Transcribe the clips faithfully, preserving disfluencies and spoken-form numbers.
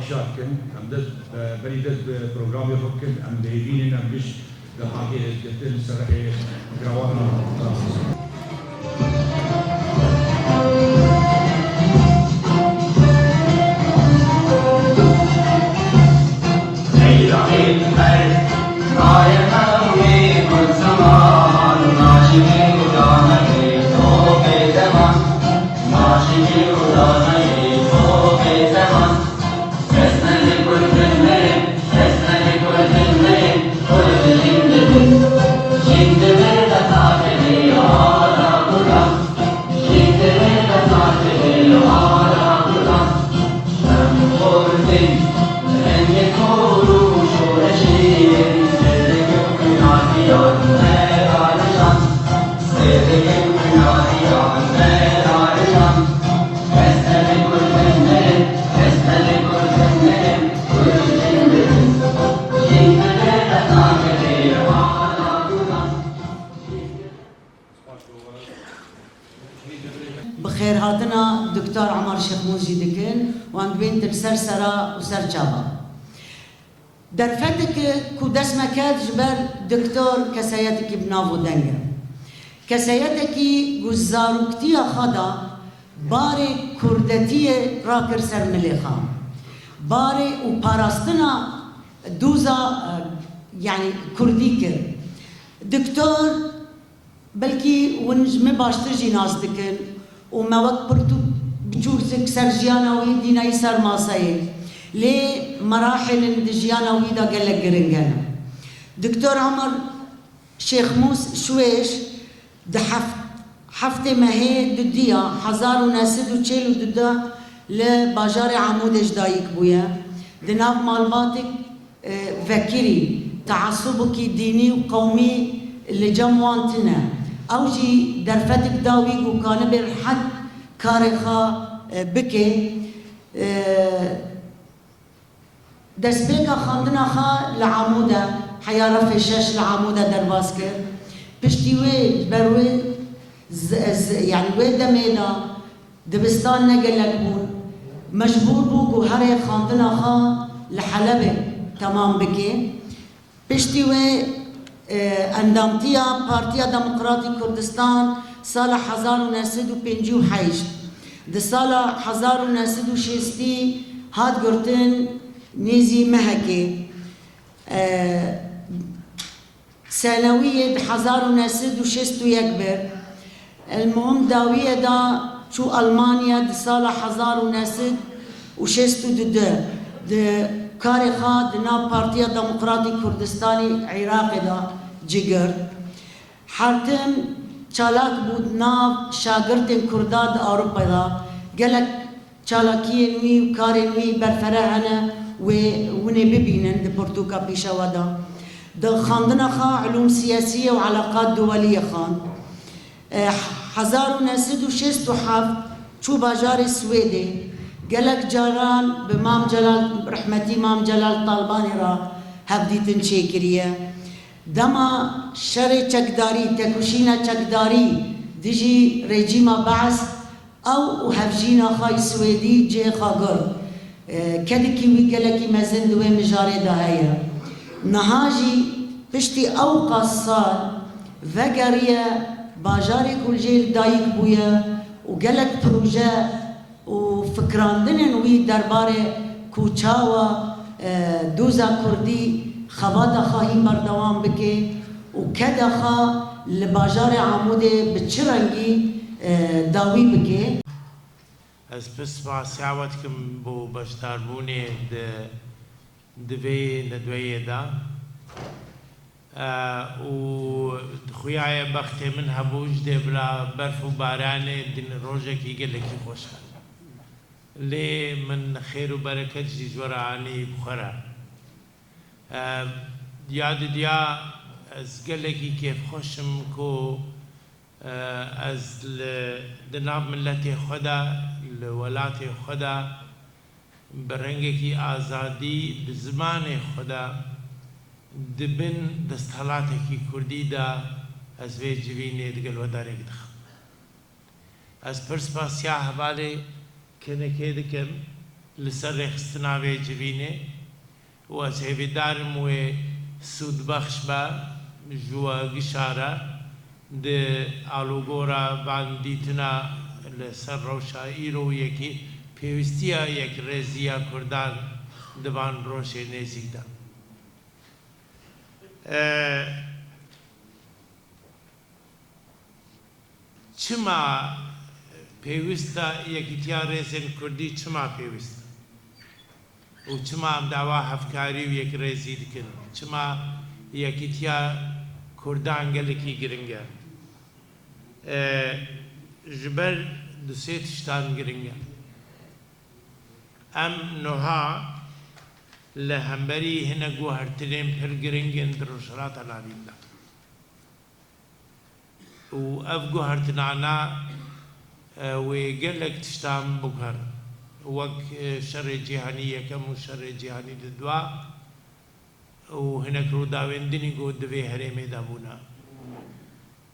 Pişa dikin, em dest, e, berî dest bi programê xwe bikin, em dihêvînin, em giş di haqê hêzgirtin ser rihê grewata. Bi xêrhatina Doktor Omar Şêxmûs jî dikin û em dibên tu li ser sera û ser çava. Derfeteke ku dest me ket ji ber doktor keseyetekî bi nav û deng e. Keseyetekî ku zaroktiya xwe de barê kurdetiyê rakir ser milê xwe. Barê û parastina doza, e, yanî kurdî kir. Doktor Belkî hûn ji min baştir jî nas dikin û me wek pirtûk biçûk ser jiyana wî dînayî ser maseyê. Lê merahilin di jiyana wî de gelek giring hene. Doktor Omer Şêxmûs Şwêş di heft-, heftê mehê dudiya hezar û neh sed û çil û du de li bajarê Amûdê ji dayik bûye. Di nav malbatek e, vekirî, teasubekî dînî û qewmî li cem wan tune. Ew jî derfetek da wî ku kanibe rehet karê xwe, e, bike. E, destpêka xwendina xwe li Amûde, heya refê şeş li Amûde derbas kir. Piştî wê, ber wê z-, z-, yanî wê demê de Dibistan ne gelek bûn. Mecbûr bû ku herê xwendina xwe li Helebê temam bike. Piştî wê, e, endamtiya Partiya Demokratî Kurdistan sala hezar û neh sed û pêncî û heşt, di sala hezar û neh sed û şêstî hat girtin nêzî mehekê. E, Senewiyê di hezar û neh sed û şêst û yek bir. El-muhim dawiyê da çû Almanya di sala hezar û neh sed û şêst û du de di karê xwe di nav Partiya Demokratî Kurdistanî Iraqê de cigirt. Hertim çalak bû di nav şagirtên Kurda di Ewropa de. Gelek Çalakiyên wî û karên wî berfireh hene, wê hûn ê bibînin di pirtûka pîşewa de. Di xwendina xwe Ulûm Siyasiyê û Elaqat Duweliyê xwend. E, hezar û neh sed û şêst û heft çû bajarê Swêdê. Gelek caran bi Mam Celal, rehmetî Mam Celal Talbanî re hevdîtin çêkiriye. Dema şerê çekdarî, têkoşîna çekdarî dijî rejîma Bees, Ew û hevjîna xwe yî Swêdî cihê xwe girt. E, kedikî wî gelekî mezin di wê mijarê de heye. Niha jî piştî ewqas sal vegeriye bajarê ku li jê li dayik bûye û gelek proje û fikirandinên wî derbarê ku çawa, e, doza kurdî xebata xwe hîn berdewam bike û keda xwe li bajarê Amûdê bi çi rengî, e, dawî bike. Ez pir spasiya we dikim bo beşdarbûnê di, di vê nedweyê de. E, û xuya ye bextê min hebû ji dê bila berf û baranê din rojekî gelekî xweş e. Lê min xêr û bereket jî ji we re anî bi xwe re. E, ya didiya ez gelekî kêfxweş im ku, e, ez li, di nav miletê xwe de, li welatê xwe de, bi rengekî azadî, bi zimanê xwe de, di bin desthilatekî kurdî de ez vê civînê digel we derek dixim. Ez pir spasiya hevalê Kenekê dikim li ser rêxistina vê civînê û ez hêvîdar im wê sûdbexş be ji we gişa re di alûgora van dîtina li ser rewşa îro û yekî pêwîstiya yekrêziya kurdan di van rojê nêzîk de. E, Çima pêwîst e yekîtiya rêzên kurdî, çima pêwîst e? Û çima em dawa hevkarî û yekrêzî dikin? Çima yekîtiya kurdan gelekî giring e? E, ji ber du sê tiştan giring e. Em nuha li hemberî hinek guhertinên pir giring in di Rojhilata Navîn de. Û ev guhertinana, e, wê gelek tiştan biguherin. Wek, e, şerê cîhanî yekem û şerê cîhanî di dua û hinek rûdawên dinî ku di vê herêmê de bûne.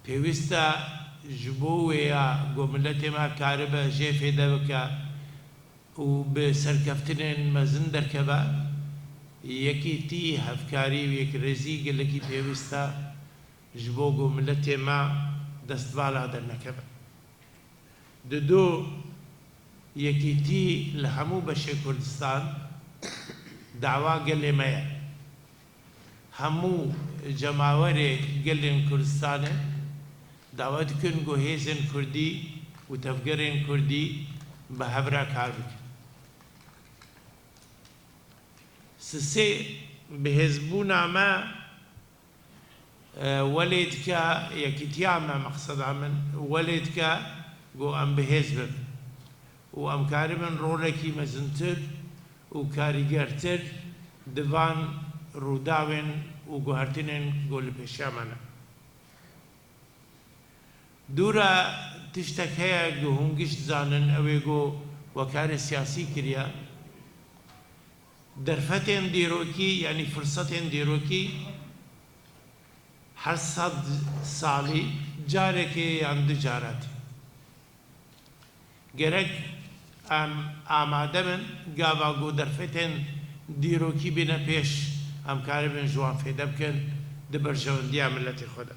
Pêwîst e ji bo wê ya ku miletê me karibe jê fêde bike û bi serkeftinên mezin derkeve, yekîtî, hevkarî û yekrêzî gelekî pêwîst e. Ji bo ku miletê me destvala dernekeve. Dido yekîtî li hemû beşê Kurdistan dawa gelê me ye. Hemû cemawerê gelên Kurdistanê dawa dikin ku hêzên Kurdî û tevgerên Kurdî bi hev re kar bikin. Sisê bihêzbûna me e, welê dike, yekîtiya me, mexseda min, welê dike ku em bi hêz bin û em karibin rolekî mezintir û karîgertir di van rûdawên û guhertinên ku li pêşiya me ne. Dûra tiştek heye ku hûn giş dizanin, ew ê ku we karê siyasî kiriye. Derfetên dîrokî, yanî firsetên dîrokî, her sed salî carekê yan du cara tê. Gerek em amade bin, gava ku derfetên dîrokî bîne pêş, em karibin ji wan fêde bikin di berjewendiya miletê xwe de.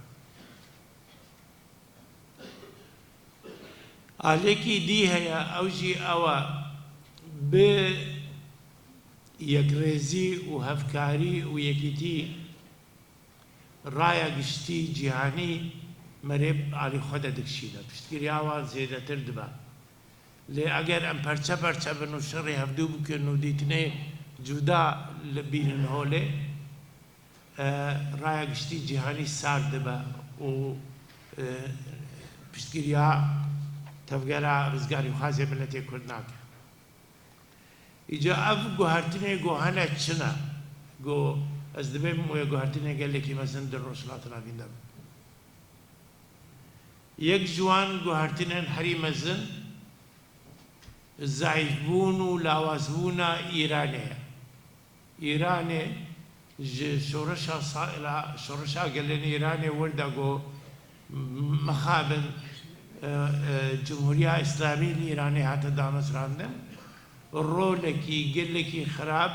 Aliyekî dî heye, ew jî ew e, bi yekrêzî û hevkarî û yekîtî raya giştî cîhanî merê alî xwe de dikişîne. Piştgiriya wan zêdetir dibe. Lê eger em perçe perçe bin û şerê hevdû bikin û dîtinê cuda li bînin holê, e, raya giştî cîhanî sar dibe û, e, piştgiriya tevgera rizgarîxwazê miletê Kurd nake. Îca ev guhertinê ku hene çi ne? Ku ez dibêm wê guhertinê gelekî mezin di Rojhilata Navîn de be. Yek ji wan guhertinên herî mezin, zeîfbûn û lawazbûna Îranê ye. Îranê ji şoreşa sa-, la-, şoreşa gelên Îranê wir de ku mixabin, e, e, Cumhuriya Îslamî li Îranê hate danizrandin, rolekî gelekî xirab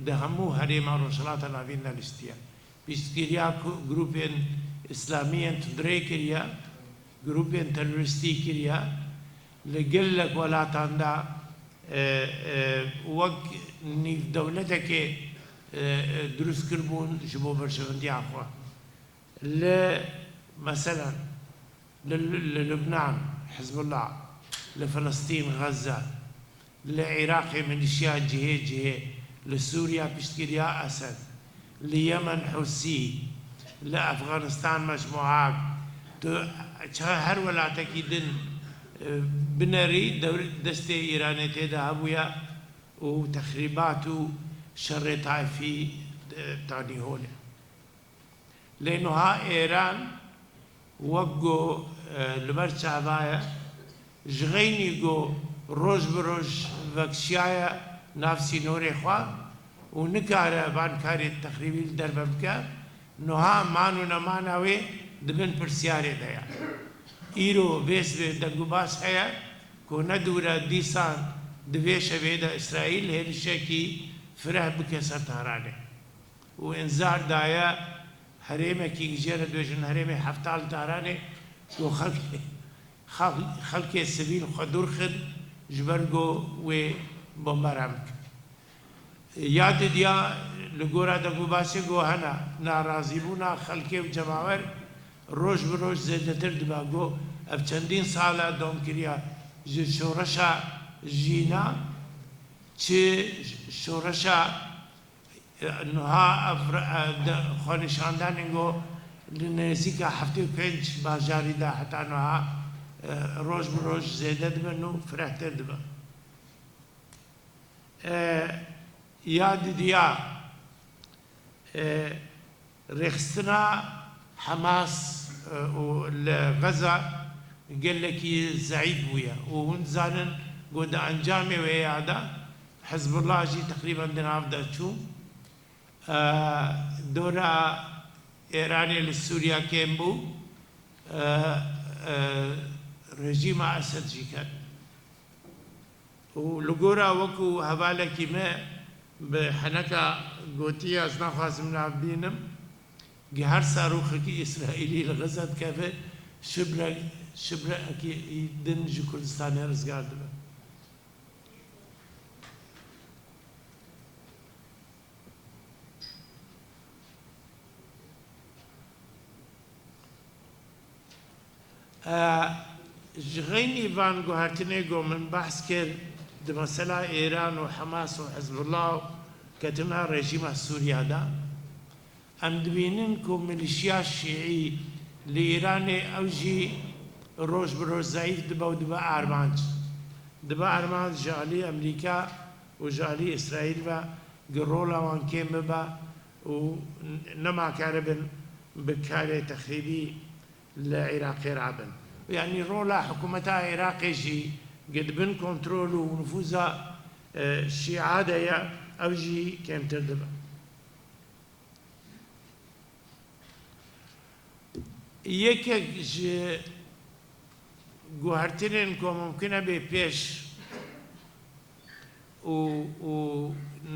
di hemû herêma Rojhilata Navîn de lîstiye. Piştgiriya ku grûpên îslamî yên tundrê kiriye, grûpên terorîstî kiriye, li gelek welatan de, e, e, wek nîvdewletekê, e, e, dirust kiribûn ji bo berjewendiya xwe. Li, meselen, li, li Lubnan, Hizbullah, li Filistîn, Xezze, li Iraqê milîşya cihê cihê, li Sûriya piştgiriya Esed, li Yemen Husî, li Efxanistan mecmuak, tu ça-, her welatekî din, e, binerî, dewr-, destê Îranê tê de hebûye û texrîbat û şerê taifî, e, tanî holê. Lê nuha Êran wek ku, e, li ber çava ye, ji xeynî ku roj bi roj vekişiyaye nav sînorê xwe û nikare van karê texrîbî li derve bike, nuha man û nemana wê di bin pirsyarê de ye. Îro vê sibê dengûbas heye ku ne dûr e dîsan di vê şevê de Îsraîl hêrişekî fireh bike ser Tehranê. û înzar daye herêmekî, jê re dibêjin herêmê hefta li Tehranê, ku xelk-, xel-, xelkê sivîl xwe dûr xin ji ber ku wê bomberan bikin. Ya didiya li gora dengûbasê ku hene narazîbûna xelkê û cemawer roj bi roj zêdetir dibe, ku ev çendîn sal e dom kiriye ji şoreşa jîna çi şoreşa Niha ev re-, e, de, xwenîşandanên ku li nêzîka heftê û pênc bajarî de heta niha, e, roj bi roj zêde dibin û firehtir dibin. E, ya didiya, e, rêxistina Hamas, e, û li Xeza gelekî zeîf bûye û hûn dizanin ku di encamê wê ya de Hizbullah jî teqrîben di nav de çû. E, dora Êranê li Sûriya kêm bû, e, e, rejîma Esed jî ket. Û li gora wekû hevalekî me bi heneka gotiye, ez naxwazim nav bînim, gi her sarûxekî Îsraîlî li Xeza dikeve, şibre-, şibrekî din ji Kurdistanê rizgar dibe. E, ji xeynî van guhertinê ku min behs kir, di mesela Îran û Hamas û Hizbullah û ketina rejîma Sûriya de, em dibînin ku milîşiya şîî li Îranê ew jî roj bi roj zeîf dibe û dibe armanc. Dibe armanc ji alî Amerîka û ji alî Îsraîl ve gi rola wan kêm bibe û nema karibin bi karê texrîbî li Iraqê rabin. Yanî rola hikûmeta Iraqê jî gi di bin kontrol û nifûza, e, Şîa de ye, ew jî kêmtir dibe. Yekek ji guhertinên ku mumkin e bê pêş û, û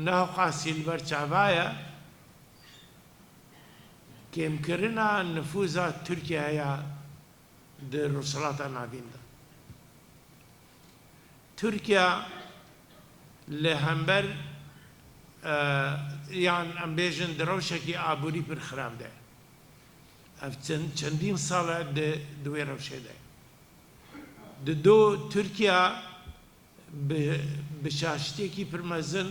neheqasî li ber çava ye, kêmkirina nifûza Tirkiyeyê di Rojhilata Navîn de. Tirkiye li hember, e, yan em bêjin di rewşekî aborî pir xirab de. Ev çend, çendîn sal e di, di wê rewşê de. Di do Tirkiye bi, bi şaştiyekî pir mezin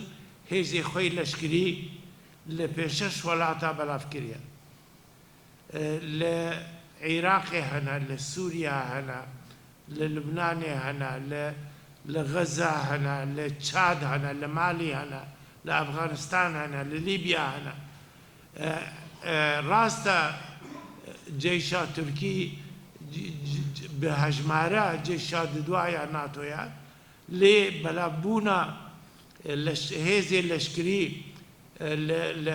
hêzê xwe yê leşkerî li pêşeş welata belav kiriye. E, li Iraqê hene, li Sûriya hene, li Lubnanê hene, li, li Xeza hene, li Çad hene, li Malî hene, li Efxanistan hene, li Lîbya hene. E, e, rast e, ceyşa Tirkî c-, c-, c-, bi hejmare ceyşa didua ya NATO ya, lê belavbûna, e, leş-, hêzê leşkerî, e, li, li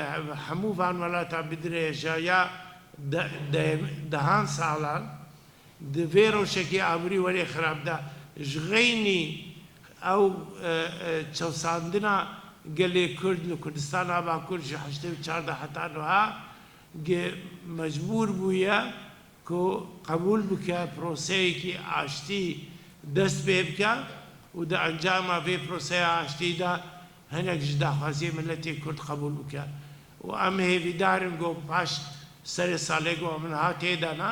hemû van welata bidirêje ya de-, de-, dehan salan di vê rewşekê aborî werê xirab de ji xeynî ew, e, e, çewsandina gelê Kurd li Kurdistana Bakur ji heştê û çar de heta niha gi mecbûr bûye ku qebûl bike proseyekî aştî dest pê bike û di encama vê proseya aştî de hinek ji daxwaziyê miletê Kurd qebûl bike. Û em hêvîdar in ku paş serê salê ku em niha tê de ne,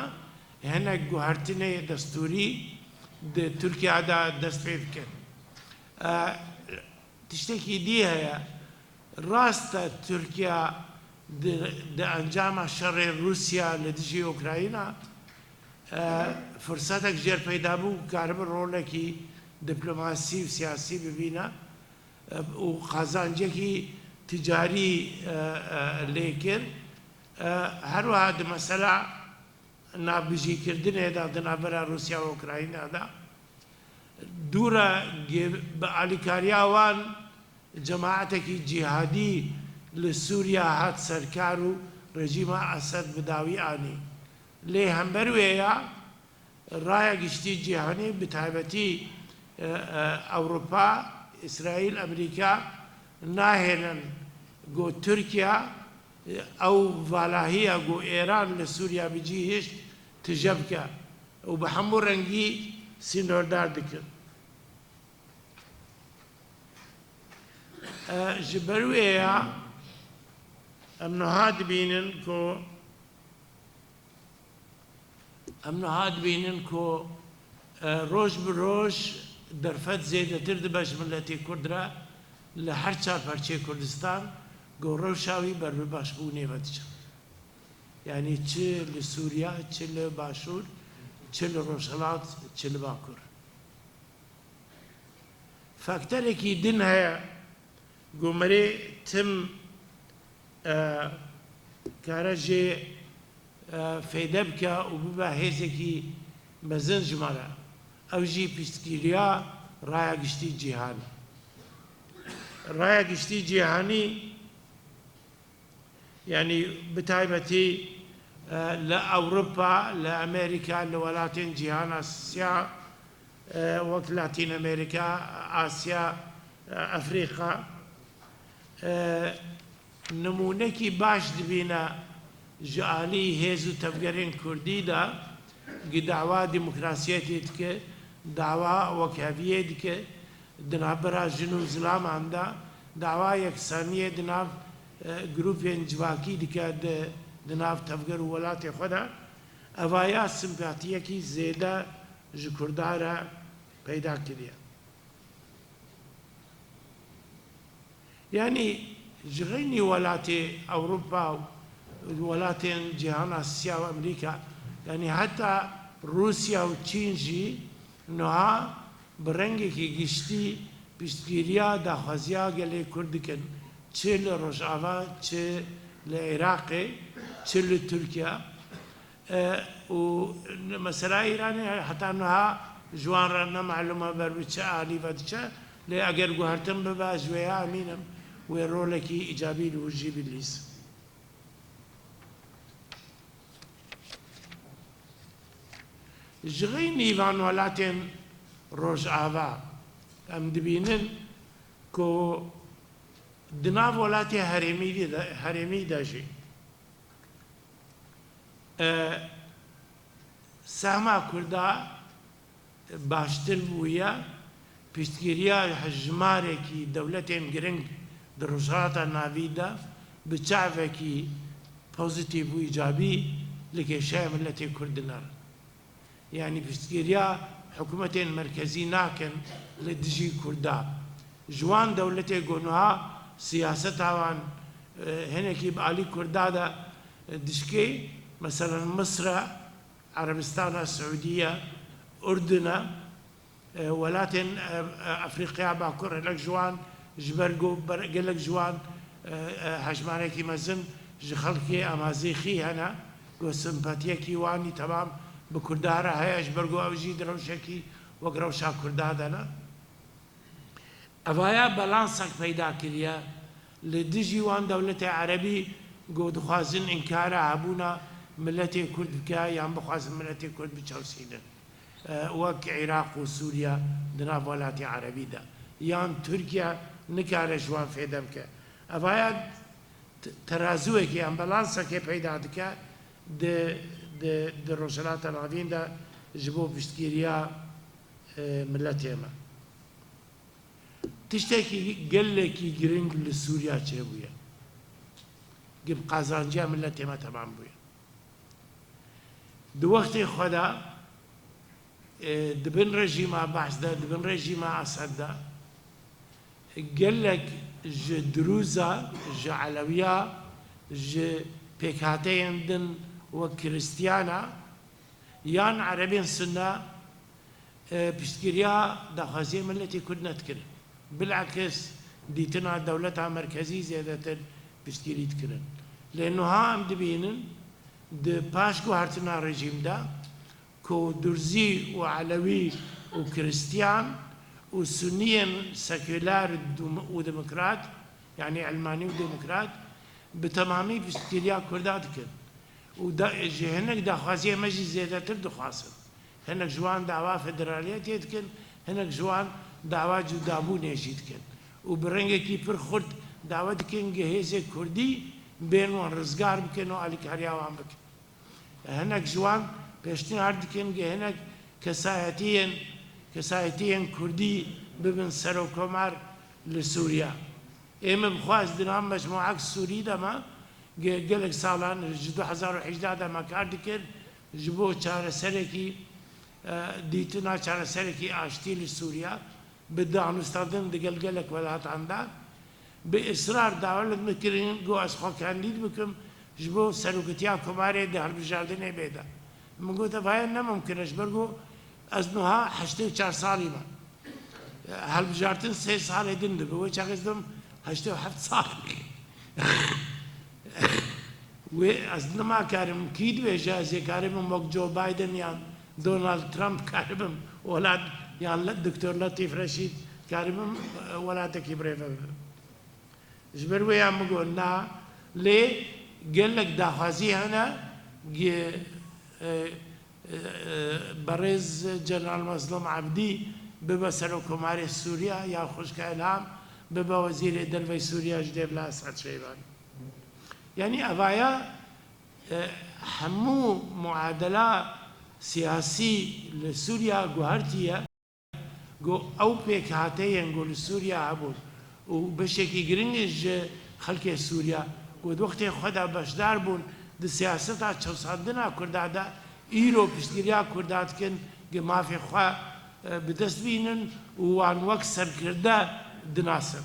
hinek guhertinê destûrî di Tirkiye de dest pê dikin. E, tiştekî dî heye. Rast e, Tirkiye di, di encama şerê Rûsya li dijî Ukrayna, e, firsetek jêr peyda bû ku karibe rolekî diplomasî û siyasî bibîne, e, û qazancekî ticarî, e, e, lê kir. E, her wiha di mesela navbijîkirdinê de di navbera Rûsya û Ukrayna de dû re ge-, bi alîkariya wan cemaetekî cîhadî li Sûriya hat serkar û rejîma Esed bi dawî anî. Lê hember wê ya, raya giştî cîhanî, bi taybetî, e, e, Ewropa, Îsraîl, Amerîka nahêlin ku Tirkiye, e, ew valahiya ku Êran li Sûriya bi cî hişt tije bike û bi hemû rengî sînordar dikin. E, ji ber wê ya em niha dibînin ku, em niha dibînin ku, e, roj bi roj derfet zêdetir dibe ji miletê Kurd re li her çar parçeyê Kurdistan ku rewşa wî ber bi başbûnê ve diçe. Yanî çi li Sûriya, çi li Başûr, çi li Rojhilat, çi li Bakur. Faktorekî din heye, ku merê tim, e, kare jê, e, fêde bike û bibe hêzekî mezin ji me re. Ew jî piştgiriya raya giştî cîhanî. Raya giştî cîhanî Yanî bi taybetî, e, li Ewropa, li Amerîka, li welatên cîhana sisya, e, wek Latîn Amerîka, Asya, e, Efrîka, e, nimûnekî baş dibîne ji alî hêz û tevgerên Kurdî de, ku dawa demokrasiyetê dike, dawa wekheviyê dike, di navbera jin û zilaman de dawa yeksaniyê di nav, e, grûpên civakî dike di, di nav tevger û welatê xwe de, evaya simpatiyekî zêde ji Kurda re peyda kiriye. Yanî ji xeynî welatê Ewropa û welatên cîhana sisya û Amerîka, yanî heta Rûsya û Çîn jî niha bi rengekî giştî piştgiriya daxwaziya gelê Kurd dikin, çi li Rojava, çi li Iraqê, çi li Tirkiye. E, û mesela Îranê heta niha ji wan re ne malûm e ber bi çi alî ve diçe, lê eger guhertin bibe, ez ji wê ya emîn im, wê rolekî îcabî li wir jî bilîzin. Ji xeynî van welatên Rojava em dibînin ku di nav welatê herêmî de, herêmî de jî, e, sehma Kurda baştir bûye, piştgiriya hejmarekî dewletên giring di Rojhilata Navîn de bi çavekî pozîtîf û îcabî li kêşeya miletê Kurd dinere. Yanî piştgiriya hikûmetên merkezî nakin li dijî Kurda. Ji wan dewletê ku niha siyaseta wan, e, hinekî bi alî Kurda de, e, dişkê, meselen Misr e, Erebistana Siûdî ye, Urdun e, e, welatên, e, e, Efrîqya Bakur, gelek ji wan ji ber ku ber-, gelek ji wan, e, e, hejmarekî mezin ji xelkê Amazîxî hene, ku simpatiyekî wan î temam bi Kurda re heye, ji ber ku ew jî di rewşekî wek rewşa Kurda de ne. Evaya balansek peyda kiriye li dijî wan dewletê erebî ku dixwazin înkara hebûna miletê Kurd bike yan bixwazin miletê Kurd biçewsînin. E, wek Iraq û Sûriye di nav welatê erebî de. Yan Tirkiye nikare ji wan fêde bike. Evaya t-, terazûyekê, ambulansekê peyda dike di, di, di Rojhilata Navîn de ji bo piştgiriya, e, miletê me. Tiştekî gelekî giring li Sûriya çêbûye. Gi bi qazanciya miletê me temam bûye. Di wextê xwe de E, di bin rejîma Behs de, di bin rejîma Esed de, gelek ji Dirûza, ji Elewiya, ji pêkhateyên din wek Kristiyana yan Erebên Sunne, e, piştgiriya daxwaziya miletê Kurd nedikirin. Bilakis dîtina dewleta merkezî zêdetir piştgirî dikirin. Lê nuha em dibînin di paş guhertina rejîm de, ku Durzî û Elewî û Kristiyan û Suniyên sekûler dum-, û demokrat, yanî Elmanî û demokrat, bi temamî piştgiriya Kurda dikin. Û da, ji hinek daxwaziyê me jî zêdetir dixwazin. Hinek ji wan dawa federaliyetê dikin, hinek ji wan dawa cudabûnê jî dikin. Û bi rengekî pir xurt dawa dikin, ge hêzê Kurdî bên wan rizgar bikin û alîkariya wan bikin. Hinek ji wan pêşniyar dikin, ge hinek kesayetiyên, kesayetiyên Kurdî bibin serokkomar li Sûriya. Ê min bixwest di nav mecmuek Sûrî de me, ge-, gelek salan ji du hezar û hejdeh de me kar dikir, ji bo çareserekî, e, dîtina çareserekî aştî li Sûriya. Bi danûstandin di gel gelek welatan de, bi israr dawa li min kirin, got ez xwe kandîd bikim ji bo seroketiya komarê di hilbijardinê bê de. Min got, ev haya ne mimkin e, ji ber ku ez niha heştê û çar salî me. Hilbijartin sê salê din dibe, wê çax ez didim heştê û heft salî. Wê ez nima karim, kî dibêje, ez ê karibim wek Joe Biden yan Donald Trump karibim welat, yan Le-, Doktor Letîf Reşîd karibim, e, welatekî birêve bibim. Ji ber wê ya min got na, lê gelek daxwazî hene, gi-, e, e, e, berêz General Mazlûm Ebdî bibe Serokkomarê Sûriya, ya xwişka Îlham bibe Wezîrê Dervey Sûriya ji dêvla Esad Şeybanî. Yanî evaya, e, hemû muadela siyasî li Sûriya guhertiye, ku ew pêkhateyên ku li Sûriya hebûn û beşekî giring ji xelkê Sûriya ku di wextê xwe de beşdar bûn di siyaseta çewsandina Kurda de, îro piştgiriya Kurda dikin, ku mafê xwe, e, bi dest bînin û wan wek serkirde dinasin.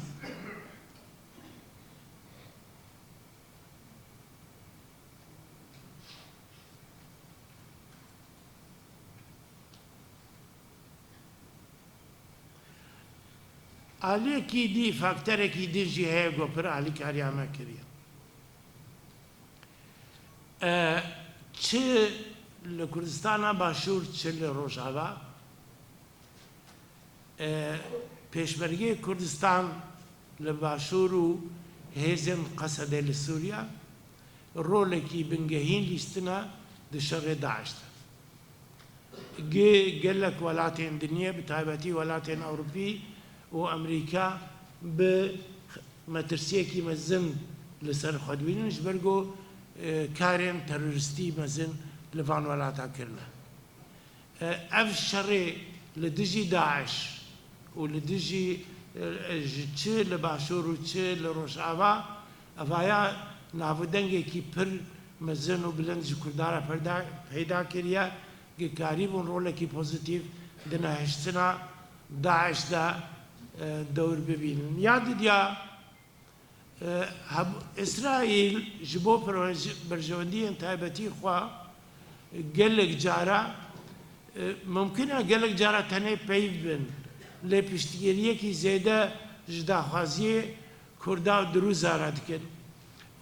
Aliyekî dî, faktorekî din jî heye ku pir alîkariya me kiriye. E, çi li Kurdistana Başûr, çi li Rojava, E, Pêşmergeyê Kurdistan li Başûr û hêzên Qesedê li Sûriya rolekî bingehîn lîstine di şerê DAIŞ de. Gi-, gelek welatên dinyê, bi taybetî welatên Ewropî û Amerîka bi metirsiyekî mezin li ser xwe dibînin, ji ber ku, e, karên terorîstî mezin li van welata kirine. E, ev şerê li dijî DAIŞ û li dijî, e, ji çi li Başûr û çi li Rojava, evaya navûdengekî pir mezin û bilind ji Kurdan re perda-, peyda kiriye, ku karîbûn rolekî pozîtîf di nehiştina DAIŞ de, e, dewr bibînin. Ya didiya, E, heb-, Îsraîl ji bo perwej-, berjewendiyên taybetî xwe gelek cara, e, mimkun e gelek cara tenê peyv bin, lê piştgiriyekî zêde ji daxwaziyê Kurda û Dirûza re dikin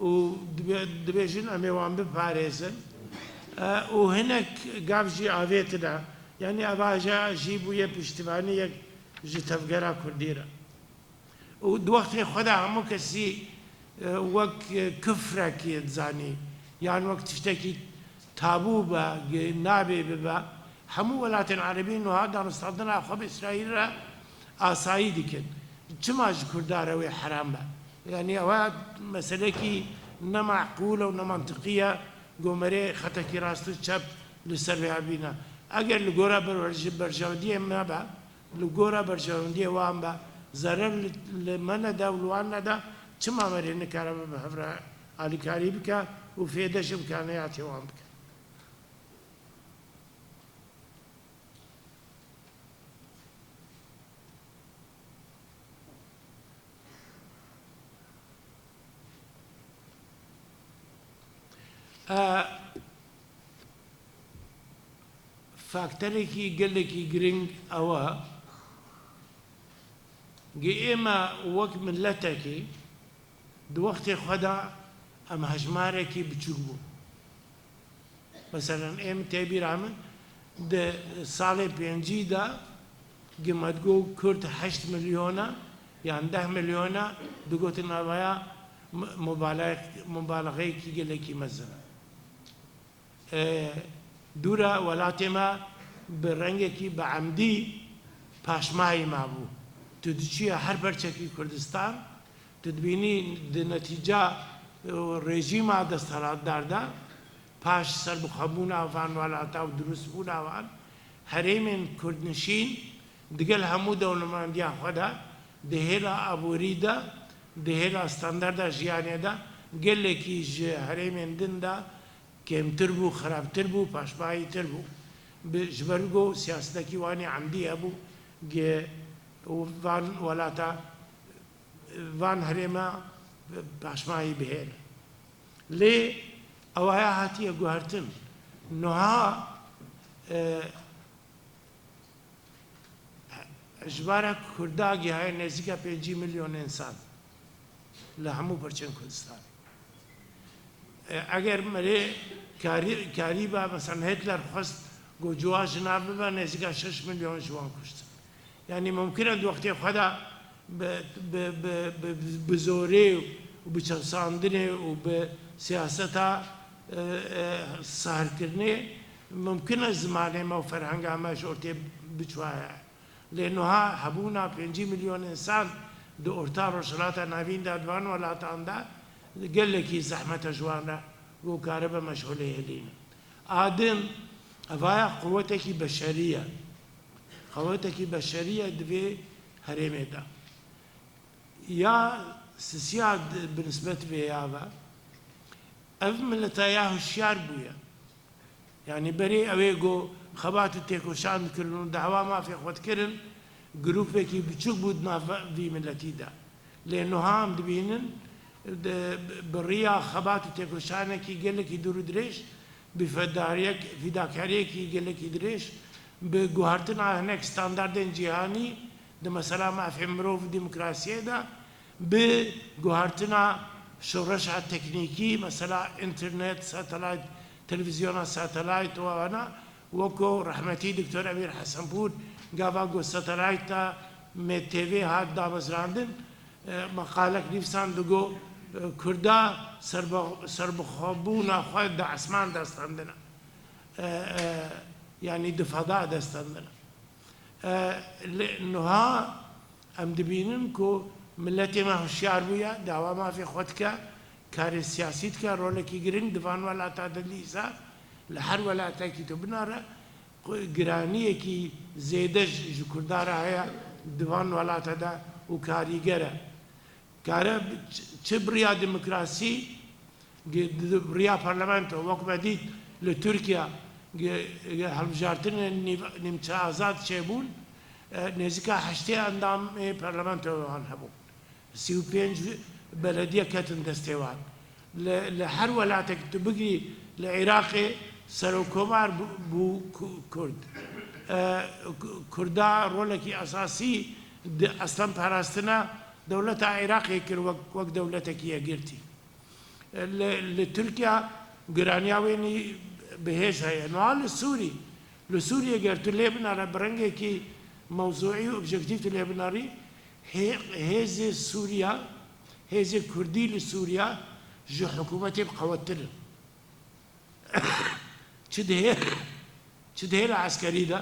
û dibe-, dibêjin em ê wan biparêzin. E, û hinek gav jî avêtine. Yanî eva jî bûye piştivaniyek ji tevgera Kurdî re. Û di wextê xwe de hemû kesî, e, wek, e, kifrekî dizanî, yan wek tiştekî tabû be, ge-, nabê bibe. Hemû welatên erebî niha danûstandina xwe bi Îsraîl re asayî dikin. Çima ji Kurda re wê heram be? Yanî ew meselekî ne meqûl e û ne mantiqî ye, ku merê xetekî rast û çep li ser vê hebîne. Eger li gora berwer-, berjewendiyê me be, li gora berjewendiyê wan be, zerer li, li me nede û li wan nede, çima merê nikare bi, bi hev re alîkarî bike û fêde ji îmkaniyatê wan bike? E, faktorekî gelekî giring ew e, gi ême wek miletekî di wextê xwe de em hejmarekî biçûk bûn. Meselen, êm tê bîra min, di salê pêncî de gi me digot Kurd heşt milyon e yan deh milyon e, digotin avaya mu-, mubale-, mubalexeyekî gelekî mezin e. E, dûra welatê me bi rengekî bi emdî paşmayî mabû. Tu diçiye her perçekî Kurdistan, tu dibînî di netîca, e, rejîma desthilatdar de, paş serbixwebûna van welata û dirustbûna wan, herêmên kurdnişîn digel hemû dewlemendiya xwe de, di hêla aborî de, di hêla standarda jiyanê de, gelekî ji herêmên din de kêmtir bû, xirabtir bû, paşmayîtir bû. Bi, ji ber ku siyasetekî wan ê emdî hebû, ge van welata, van herêma paşmayî bihêle. Lê ewaya hatiye guhertin. Niha, e, ji bara Kurda gihaye nêzîka pêncî milyon însan li hemû parçeyên Kurdistanê. E, eger merê karî-, karîba, mesela Hitler xwest ku ciwa ji nav bibe, nêzîka şeş milyon ji wan kuştin. Yanî mumkin e di wextê xwe de bi, bi, bi, bi, bi zorê û bi çewsandinê û bi siyaseta, e, e, sahrkirinê mumkin e zimanê me û ferhenga me ji ortê biçûyaye. Lê niha hebûna pêncî milyon însan di Orta Rojhilata Navîn de, di van welatan de gelekî zehmet e ji wan re ku karibe meşxulê hêlînin. A din, evaya quwetekî beşerî ye. Quwetekî beşerî ye di vê herêmê de. Ya sisiya di, bi nisbet vê ya ve, ev mileta ya hişyar bûye. Yanî berê ew ê ku xebat û têkoşan dikirin û dawa mafê xwe dikirin, grûpekî biçûk bû di nav vî miletî de. Lê niha em dibînin, di, bi riya xebat û têkoşanekî gelekî dûr û dirêj, bi fedariyek-, fîdakariyekî gelekî dirêj, bi guhertina hinek standardên cîhanî di mesela mafê mirov û demokrasiyê de, bi guhertina şoreşa teknîkî, mesela înternet, satelayt, televîzyona satelayt û wana, weko rehmetî Doktor Emîr Hesenpûr gava ku satelayta M T V hat damezrandin, e, meqalek nivîsand, digot, e, Kurda serbe-, serbixwebûna xwe di esman de stendine. E, e, yanî di feda de stendine. E, lê niha em dibînin ku miletê me hişyar bûye, dawa mafê xwe dike, karê siyasî dike, rolekî giring di van welata de dîsa, li her welatekî tu binare, giraniyekî zêde ji, ji Kurda re heye di van welata de û karîger e. Kare çi, çi bi riya demokrasî, gi-, di, bi riya parlamento, wek me dît li Tirkiye, gi-, gi-, hilbijartinên nîv-, nîmçe azad çêbûn, e, nêzîka heştê endamê parlamentoyê wan hebûn. Sî û pênc belediye ketin destê wan. Li, li her welatek tu bigirî, li Iraqê serokkomar bû, bû ku-, Kurd. E, ku-, Kurda rolekî esasî di eslan parastina dewleta Iraqê kir wek, wek dewletekî yekgirtî. Li, li Tirkiye giraniya wê nî bi hêz heye. Niha li Sûrî, li Sûriyê ger tu lê binere bi rengekî mewzûî û objektîf tu lê binerî, hê-, hêzê Sûriya, hêzê Kurdî li Sûriya ji hikûmetê bi qewettir in. Çi di hê-, çi di hêla eskerî de,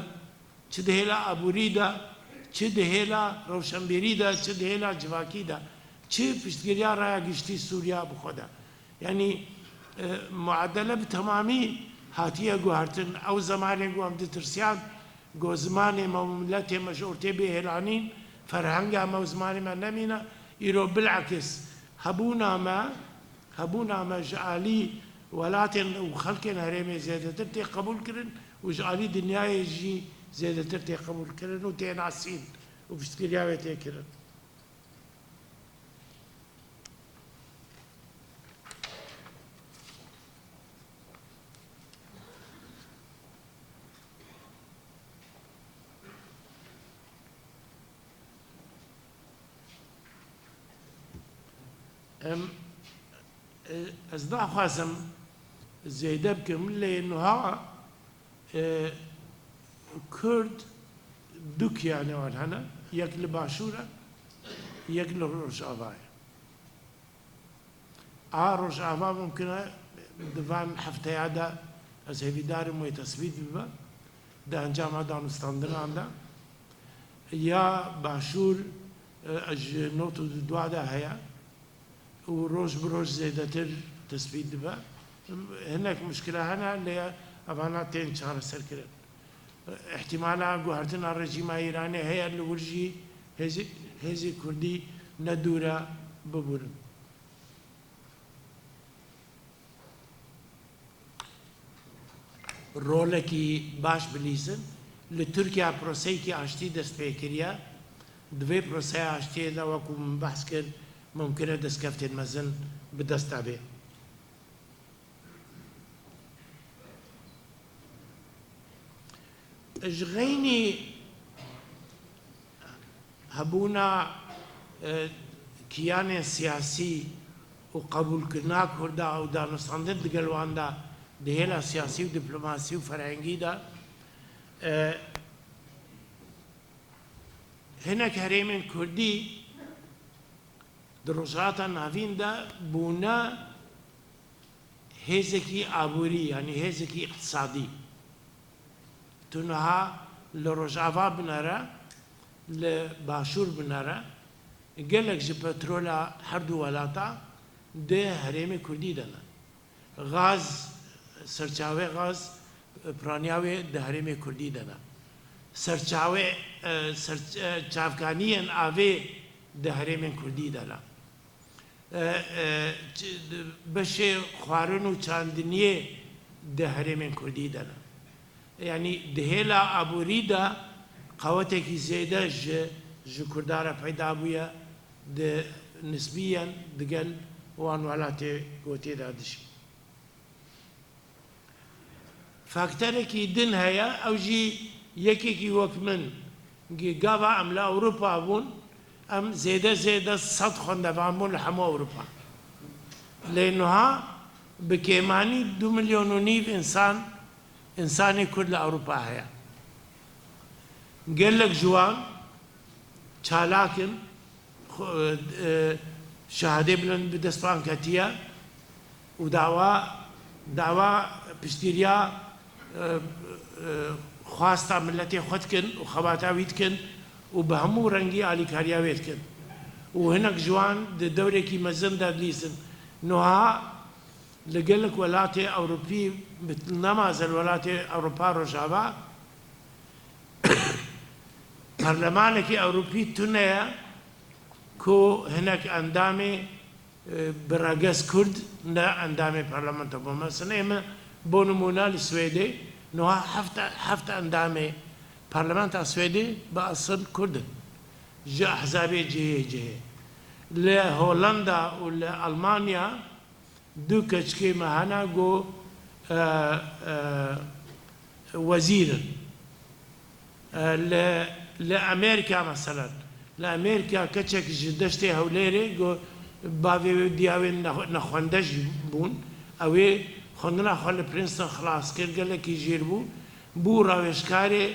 çi di hêla aborî de, çi di hêla rewşenbîrî de, çi di hêla civakî de, çi piştgiriya raya giştî Sûriya bi xwe de. Yanî, e, muadele bi temamî hatiye guhertin. Ew zemanê ku em ditirsiyan, ku zimanê me û miletê me ji ortê bê hêlanîn, ferhenga me û zimanê me nemîne, îro bilekis hebûna me, hebûna me ji alî welatên û xelkên herêmê zêdetir tê qebûl kirin û ji alî dinyayê jî zêdetir tê qebûl kirin û tê nasîn û piştgiriya wê tê kirin. Em, e, ez naxwazim zêde bikim, lê niha, e, Kurd du kiyanê wan hene, yek li Başûr e, yek li Rojava ye. A Rojava mumkin e di van hefteya de ez hêvîdar im wê tesbît bibe, di encama danûstandinan de. Ya Başûr, e, ji nod û du de heye û roj bi roj zêdetir tesbît dibe. Hinek muşkila hene, lê evana tên çareserkirin. Îhtîmala guhertina rejîma Îranê heye li wir jî hêzê, hêzê Kurdî ne dûr e bibûrin. Rolekî baş bilîzin. Li Tirkiye proseyekî aştî dest pê kiriye. Di vê proseya aştiyê de, wekû min behs kir, mumkin e destkeftên mezin bi dest de bê. Ji xeynî hebûna, e, kiyanên siyasî û qebûlkirina Kurda û danûstandin digel wan de di hêla siyasî û diplomasî û ferhengî de, e, hinek herêmên Kurdî di Rojhilata Navîn de bûne hêzekî aborî, yanî hêzekî îqtisadî. Tu niha li Rojava binere, li Başûr binere, gelek ji petrola her du welata di herêmê Kurdî de ne. Gaz, serçavê gaz, piraniya wê di herêmê Kurdî de ne. Serçavê, e, ser-, e, çavkaniyên avê di herêmên Kurdî de ne. E, e, ç-, beşê xwarin û çandiniyê di herêmên Kurdî de ne. Yanî di hêla aborî de qewetekî zêde ji, ji Kurdan re peyda bûye, di nisbiyen digel wan welatê ku tê de dijî. Faktorekî din heye, ew jî yekekî wek min, gi-, gava em li Ewropa bûn, em zêde zêde sed xwendevan bûn li hemû Ewropa. Lê niha bi kêmanî du milyon û nîv însan, însanê Kurd li Ewropa heye. Gelek ji wan çalak in, xwe, e, şehadê bilind bi dest wan ketiye û dawa, dawa piştgiriya, e, e, xwasta miletê xwe dikin û xebata wî dikin û bi hemû rengî alîkariya wê dikin. Û hinek ji wan di dewrekî mezin de dilîzin. Niha li gelek welatê Ewropî, bi nema zel welatê Ewropa Rojava, Perlemanekî Ewropî tune ye ku hinek endamê, e, bi regez Kurd ne endamê parlamento bûn. Mesela ê me bo nimûne li Swêdê niha heft, heft endamê parlamenta Swêdê bi esil Kurd in. Ji ehzabê cihê cihê. Li Holanda û li Almanya du keçikê me hene ku, e, e, wezîr in. E, li, li Amerîka, meselen, li Amerîka keçek ji deştê Hewlêrê ku bavê wê û diya wê ne-, nexwende jî bûn. Ew ê xwendina xwe li Princeton xilas kir, gelekî jêr bû. Bû rawêjkarê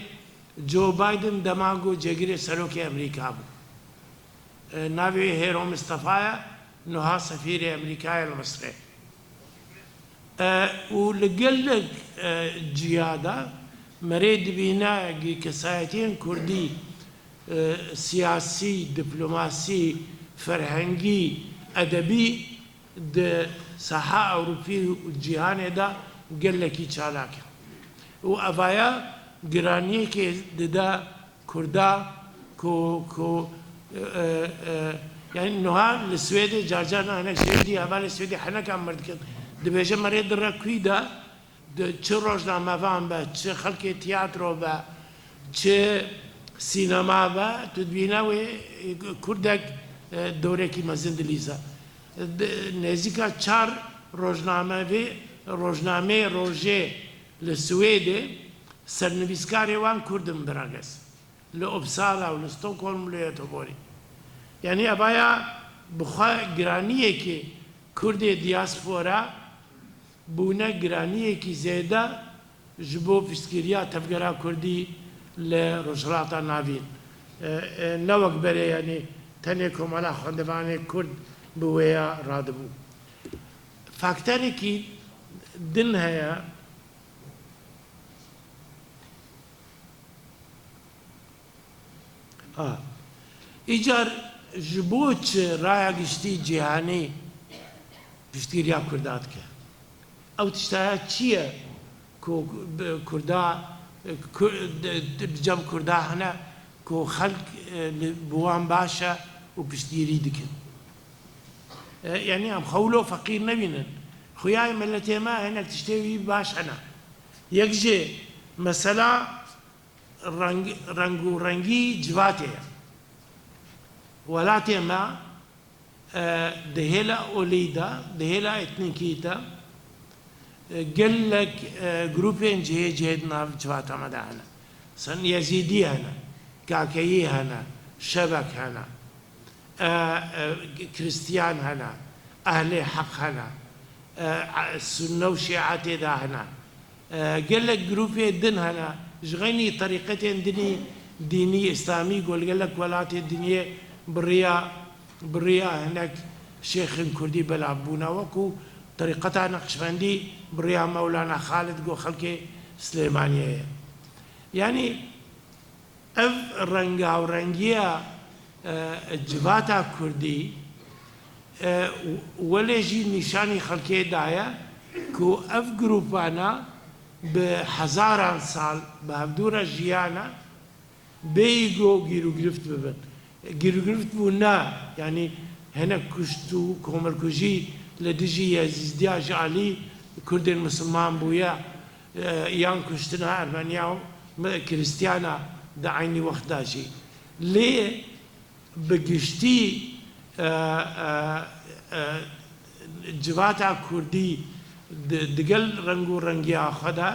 Joe Biden dema ku cêgirê serokê Amerîka bû. E, navê wê Hêro Mistefa ye, niha sefîrê Amerîkayê li Misirê. E, û li gelek, e, ciya de me rê dibîne gi kesayetiyên Kurdî, e, siyasî, diplomasî, ferhengî, edebî di saha Ewropî û cîhanê de gelekî çalak e. Û evaya giraniyekê dide Kurda ku, ku, e, e, e, yani niha li Swêdê car car hinek jêr dî, hevalê Swêdê heneka mir dikin. Dibêje me rê di rekuî de, di çi rojnamevan be, çi xelkê tiyatro be, çi sînema be, tu dibîne wê, e, Kurdek, e, dorekî mezin dilîze. Di, nêzîka çar rojnamevê, rojnameyê rojê li Swêdê sernivîskarê wan Kurd in, bi regez. Li Uppsala û li Stockholm û li Göteborgê. Yanî evaya Bi xwe giraniyekê Kurdê diyaspora bûne giraniyekî zêde ji bo piştgiriya tevgera Kurdî li Rojhilata Navîn. E, e, ne wek berê, yanî tenê Komela Xwendevanê Kurd bi wêya radibû. Faktorekî din heye. Ha. Îcar ji bo çi raya giştî cîhanî piştgiriya Kurda dike? Ew tiştaya çi ye ku bi Kurda, Ku-, di, di, bi cem Kurda hene ku xelk, e, li, bi wan baş e û piştgirî dikin? E, yanî em xwe wilo feqîr nebînin. Xuya miletê me hinek tiştê wî baş hene. Yek jê mesela reng, rengûrengî civatê ye. Welatê me, e, di hêla olî de, di hêla etnîkî de, e, gelek, e, grûpên cihê cihê di nav civata me de hene. Sen Yezîdî hene, Kakeyî hene, Şebek hene, e, e, Kristiyan hene, Ehlê Heq hene, e, Sunne û Şîa tê de hene. E, gelek grûpê din hene, ji xeynî terîqetên dinî, dînî, îslamî, ku li gelek welatê dinyê bi riya, bi riya hinek şêxên kurdî belav bûne, wekû terîqeta Neqşbendî bi riya Mewlana Xalid ku xelkê Silêmaniyê ye. Yanî, Ev rengawengiya, e, civata kurdî, e, welê jî nîşanî xelkê daye ku ev grûpana bi hezaran sal bi hevdû re jiyane, bêyî ku gîrûgirift bibin. Gîrûgirift bû ne, yanî hinek kuşt û komelkujî li dijî Yezîdiya ji alî Kurdên misilman bûye. E, yan kuştina Ermeniya û me-, Kristiyana di eynî wext de jî. Lê bi giştî, e, e, e, civata Kurdî di, digel reng û rengiya xwe de,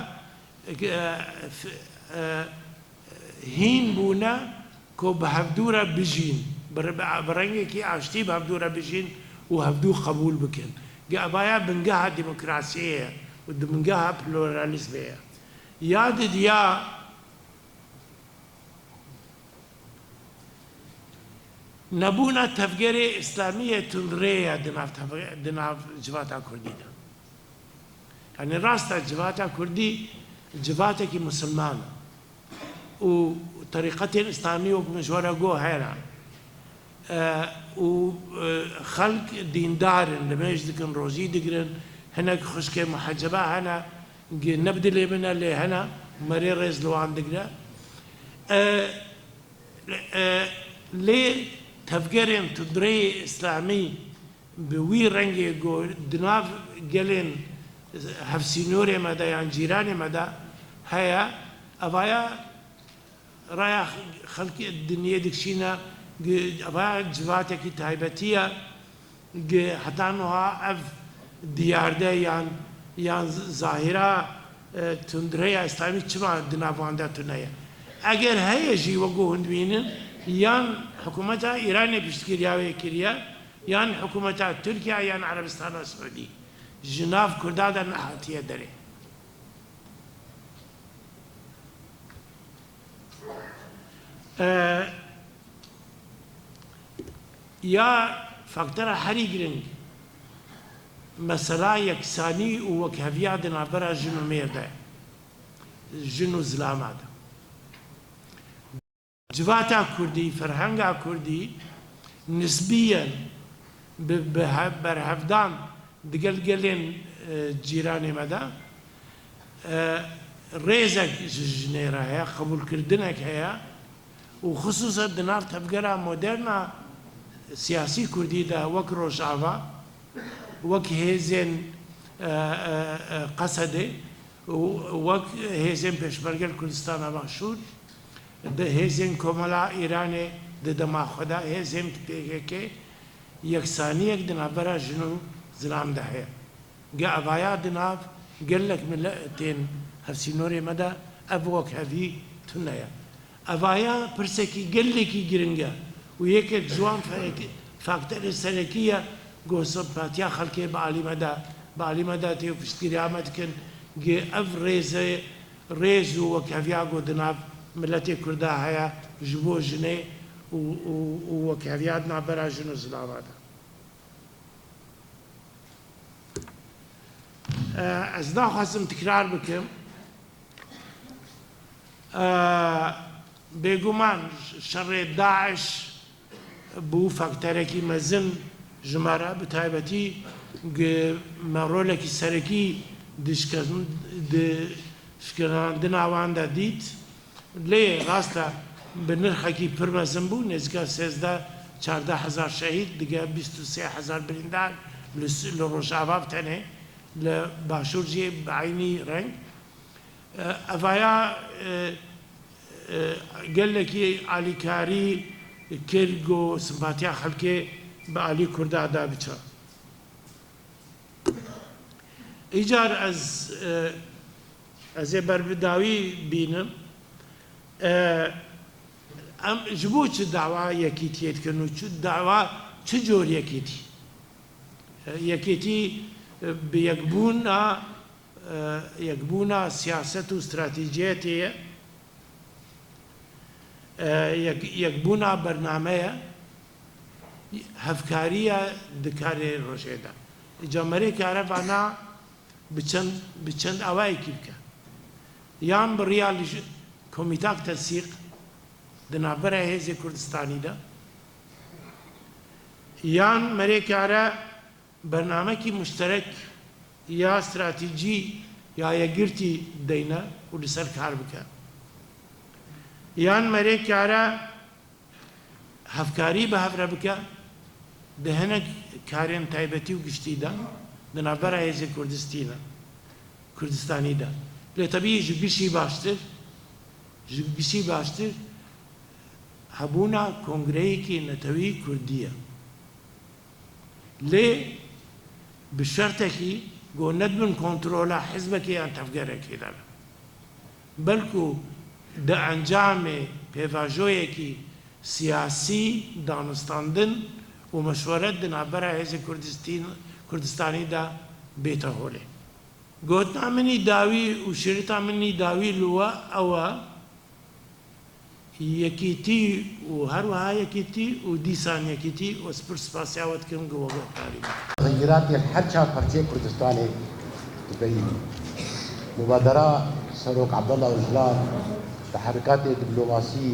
e, f-, e, hîn bûne ku bi hevdû re bijîn, bi re-, bi rengekî aştî bi hevdû re bijîn û hevdû qebûl bikin. Ge-, evaya bingeha demokrasiyê ye û di bingeha pluralîzmê ye. Ya didiya nebûna tevgerê îslamî yê tundrê ye di nav tevge-, di nav civata kurdî de. Yanî rast e, civata kurdî civatekî misilman e. Û terîqetên îslamî wek min ji we re got hene. E, û, e, xelk dîndar in, nimêj dikin, rojî digirin, hinek xwişkê muhecebe hene, gi-, ne bi dilê min e lê hene, me rê rêz li wan digire. E, e, lê tevgerên tundreyê îslamî bi wî rengê ku di nav gelên hevsînorê me de yan cîranê me de heye, evaya raya xelkê dinyê dikişîne, gi-, evaya civatekî taybetî ye, gi-, heta niha ev diyarde yan, yan zahîra, e, tundreya îslamî çima di nav wan de tune ye? Eger heye jî, wekû hûn dibînin, yan hikûmeta Îranê piştgiriya wê kiriye, yan hikûmeta Tirkiye yan Erebistana Siûdî ji nav Kurda de nehatiye derê. E, ya faktora herî giring, mesela yeksanî û wekheviya di navbera jin û mêr de, jin û zilama de. Civata kurdî, ferhenga kurdî nisbiyen bi, bi he-, berhevdan digel gelên, e, cîranê me de, e, rêzek ji jinê re heye, qebûlkirdinek heye û xisûsen di nav tevgera moderna siyasî kurdî de wek Rojava, wek hêzên, e, e, e, Qesedê û wek hêzên pêşmerge li Kurdistana Başûr, di hêzên Komela Îranê di dema xwe de, hêzên P K K, yeksaniyek di navbera jin û zilam de heye. Ge evaya di nav gelek miletên hevsînorê me de ev wekhevî tune ye. Evaya pirsekî gelekî giring e û yekek ji wan fe-, Faktorê serekî ye ku simpatiya xelkê bi alî me de, bi alî me de tê û piştgiriya me dikin. Gi ev rêzê, rêz û wekheviya ku di nav miletê Kurda heye ji bo jinê û, û, û wekheviya di navbera jin û zilava de. E, ez naxwazim tikrar bikim. E, bêguman şerê DAIŞ bû faktorekî mezin ji me re, bi taybetî gi me rolekî serekî di şikin-, di şikinandina wan de dît. Lê rast e, bi nirxekî pir mezin bû, nêzîka sêzdeh çardeh hezar şehîd, dige bîst û sê hezar birîndar li s-, li Rojava bi tenê, li Başûr jî bi eynî reng. E, evaya, e, e, gelekî alîkarî kir ku simpatiya xelkê bi alî Kurda de biçe. Îcar ez, e, ez ê ber bi dawî bînim. E, em ji bo çi dawa yekîtiyê dikin û çi dawa, çi cor yekîtî? E, yekîtî, e, bi yekbûna, e, yekbûna siyaset û stratejiyetê ye. E, yek-, yekbûna bername ye. Hevkarî ye di karê rojê de. Îca merê kare vana bi çend, bi çend awayekî bike. Yan bi riya li ji-, komîtak tensîq di navbera hêzê Kurdistanî de, yan merê kare bernamekî muşterek ya stratejî ya yekgirtî deyne û li ser kar bike. Yan merê kare hevkarî bi hev re bike, di hinek karên taybetî û giştî de, di navbera hêzê Kurdistî de, Kurdistanî de. Lê tebî ji gişî baştir, ji gişî baştir hebûna kongreyekî netewî Kurdî ye. Lê bi şertekî ku ne di bin kontrola hizbekê yan tevgerekê de be. Belku di encamê pêvajoyekî siyasî, danûstandin û meşweret di navbera hêzê Kurdistîn-, Kurdistanî de bête holê. Gotina min î dawî û şirîta min î dawî li we ew e, Yekîtî û her wiha yekîtî û dîsan yekîtî û ez pir spasiya we dikim ku we guhdarî min. Xeyiratê li her çar parçeyê Kurdistanê dibeyî. Mubadera Serok Abdullah Ocalan, teherikatê diplomasî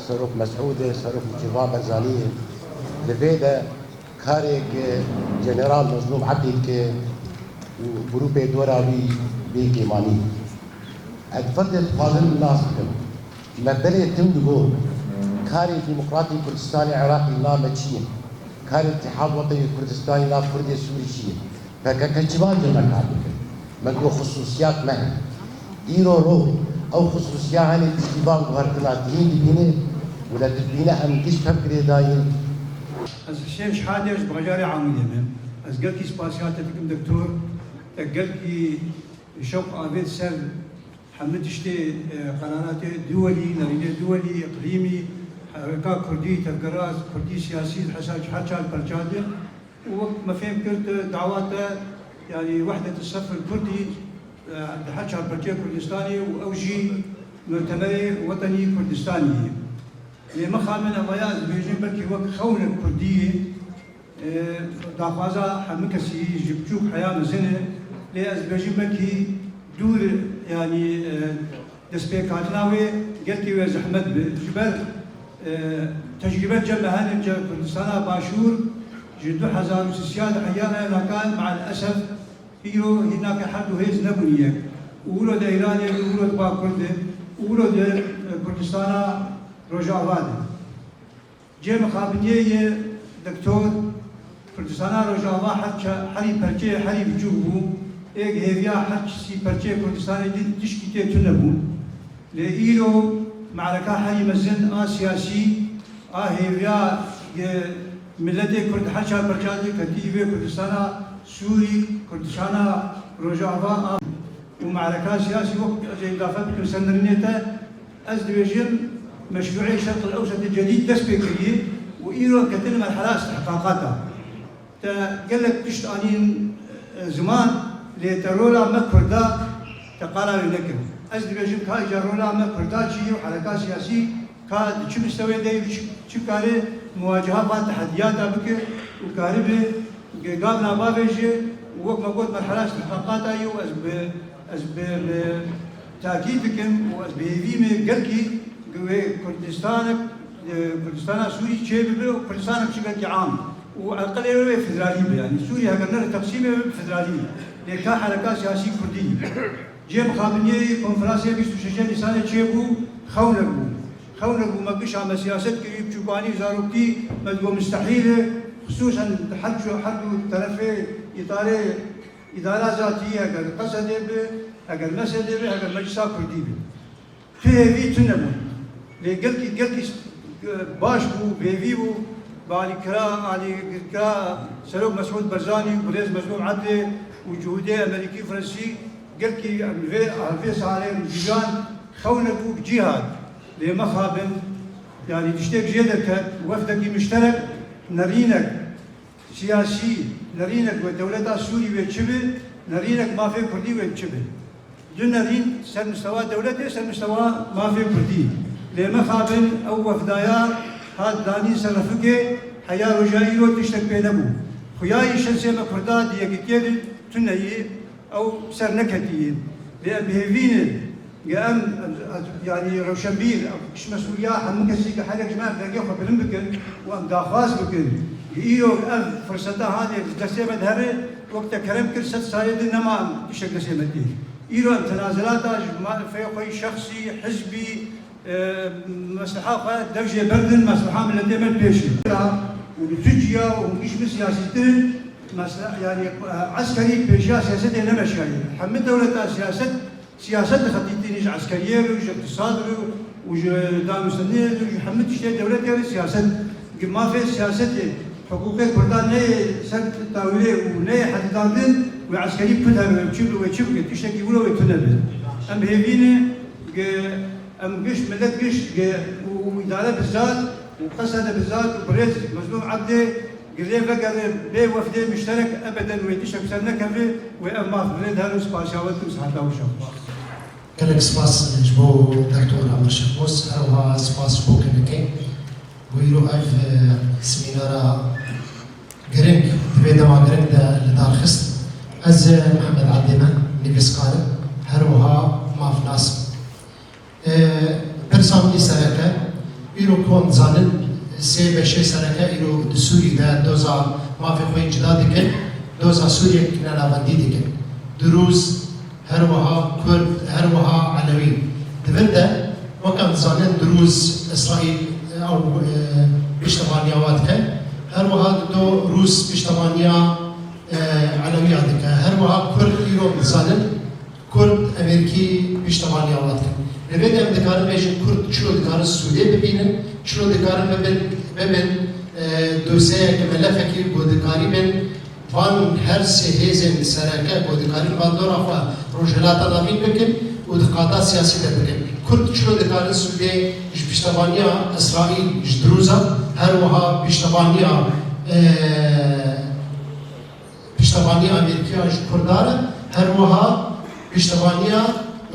Serok Mesûdê, Serok Mustafa Barzaniyê, li vê de karê ku General Mezlûm Ebdî dike û grûpê dora wî bê kêmanî. Ez ferdê dixwazim nas bikim. Me berê tim digot, karê Demokratê Kurdistanê Iraqê li nav me çi ye? Karê Îtîhad Wetenî Kurdistanê li nav Kurdê Sûrî çi ye? P K K çima li cem me kar dike? Me got xisûsiyat me hene. Îro ro ew xisûsiya hene piştî van guhertina dînî dibîne û le dibîne em giş tev girêdayî ne. Ez Husên Şehadê, ez ji bajarê Amûdê me. Ez gelkî spasiya te dikim doktor. Te gelkî şewq avêt ser hemî tiştê, e, qeraratê duwelî, nerînê duwelî, îqlîmî, hereka kurdî, tevgera kurdî siyasî, hesa her çar perça de. Û wek me fêm kir, tu dawa te, yanî wehdet sef kurdî, e, di her çar perçeyê Kurdistanê û ew jî mutemerê wetenî Kurdistanê ye. Lê mixabin evaya ez dibêjim belkî wek xewnek kurdî ye, e, daxwaza hemû kesî ji biçûk heya mezin e. Lê ez dibêjim belkî dûr, yanî, e, destpêkhatina wê gelkî wê zehmet bi. Ji ber, e, tecrîbe cem me hene, cem Kurdistana Başûr ji du hezar û sê de heya ne, naka me'el esef îro hîn nake her du hêz nebûn yek. Û wilo di Îranê, û wilo di Bakur de, û wilo di, e, Kurdistana Rojava de. Cê mixabiniyê yê doktor, Kurdistana Rojava her ça-, herî perçeyê herî biçûk bû, êk hêviya her sî perçeyê Kurdistanê din tişkî tê tune bû. Lê îro me'reka herî mezin a siyasî, a hêviya yê miletê Kurd her çar perça de ketî vê Kurdistana Sûrî, Kurdistana Rojava a û me'reka siyasî wek ez ê îdafe bikim ser nerînê te, ez dibêjim meşrûê Şerq el Ewset cedîd dest pê kiriye û Û îro ketine merhela istihqaqata. Te gelek tişt anîn, e, ziman, lê te rola me Kurda te qala wê nekir. Ez dibêjim ka îcar rola me Kurda çi ye û hereka siyasî ka di çi mistewê de ye û çi, çi kare muwaceha van tehediyata bike û karibe ge-, gavna bavêje û wek me got merhela istihqaqata ye û ez bi, ez bi, bi takîd dikim û ez bi hêvî me gelkî wê Kurdistanek, e, Kurdistana Sûrî çêbibe û Kurdistanek çi gelkî am û eqilê wê federalî be. Yanî Sûrî heger nere teqsîmê be federalî. Lê ka hereka siyasî Kurdî. Cem Xabiniyê konferansê bîst û şeş Nîsanê çêbû, xewnek bû. Xewnek bû, me gişa me siyaset kirî, çûkanî zaroktî, me digo mistehîl e. Xisûsen her çu, her du terefê îdarê, îdara zatî, eger Qesedê be, eger Mesedê be, eger Meclisa Kurdî be. Tu hêvî tune bû. Lê gelkî, gelkî baş bû, bêvî bû. Bi alîkira, alîkira Serok Mesûd Barzanî û birêz Mezlûm Ebdê û cihûdê Amerîkî, Fransî, gelkî em vê, vê salê û cîran xewnek bû bi cî hat. Lê mexabin, yanî tiştek jê derket, wefdekî mişterek, nerînek siyasî, nerînek wê dewleta Sûrî wê çi bi, nerînek mafê Kurdî wê çi bi. Du nerîn ser mistewa dewletê, ser mistewa mafê Kurdî. Lê mexabin ew wefdaya hat danîn ser refikê, heya roja îro tiştek pê nebû. Xuya yî şensê me Kurda di yekitiyê de tune yî, ew ser neketî yî. Lê em hêvî ne, ge em, em, yanî rewşenbîr, em kişme Sûriya, hemû kesî ge herek ji me ev dengê xwe bilind bikin û em daxwaz bikin. Îro ev firseta hanê ji destê me dihere, wek te kerem kir, sed salê din nema em tiştek destê me tê. Îro em tenazelata ji manfeyê xwe yî şexsî, hizbî, e, mesleha xwe dev jê berdin, mesleha miletê me pêşî. Û li Tirkiye û hûn giş min siyasîtir, mesle-, yanî, e, eskerî pêşiya siyasetê nemeşiyaye. Hemî dewleta siyaset, siyaset dixetîtînî ji eskeriyê re, ji îqtisad re û ji danûstendinê re, ji hemî tiştê dewletê re siyaset. Gi mafê siyasetê, hiqûqê Kurdan neyê ser tawîlê û neyê hedidandin, wê eskerî pir here, wê çi, wê çi bike, tiştekî wilo wê tune be. Em hêvî ne, gi Em giş, milet giş, ge-, û, û îdare bi zat, û Qesede bi zat, û birêz Mezlûm Ebdê, gi lê vegere bê wefdê mişterek ebeden wê tiştek ser nekeve, wê ev maf bide, her û spasiya we dikim, siheta we şev. Gelek spas ji bo Doktor Amir Şehboz, her wiha spas ji bo kinikê. Bo îro ev, e, semînara giring, di vê dema giring de li dar xist. Ez, e, Mihemed Ebdê me, nivîskar im, her wiha mafnas im. E, pirsa min î sereke, îro ku em dizanin, sê beşê sereke îro di Sûrî de doza mafê xwe yê cida dikin, doza Sûriyek ne navendî dikin. Dirûz, her wiha Kurd, her wiha Elewî. Di vir de, wek em dizanin, Dirûz, Îsraîl, ew, e, piştevaniya wa dike. Her wiha dido Rûs piştevaniya, e, Elewiya dike. Her wiha Kurd îro em dizanin, Kurd, Amerîkî piştevaniya wan dikin. Li vê de em dikarin bêjin Kurd çilo dikarin sûdê bibînin, çilo dikarin bibin, bibin, e, dosyeyeke melefekî ku dikarîbin van her sê hêzên sereke ku dikarîn bandora xwe Rojhilata Navîn bikin û di qada siyasî de bikin. Kurd çilo dikarin sûdê ji piştevaniya Îsraîl, ji Dirûza, her wiha piştevaniya, e, Piştevaniya Amerîkiya ji Kurda re, her wiha piştevaniya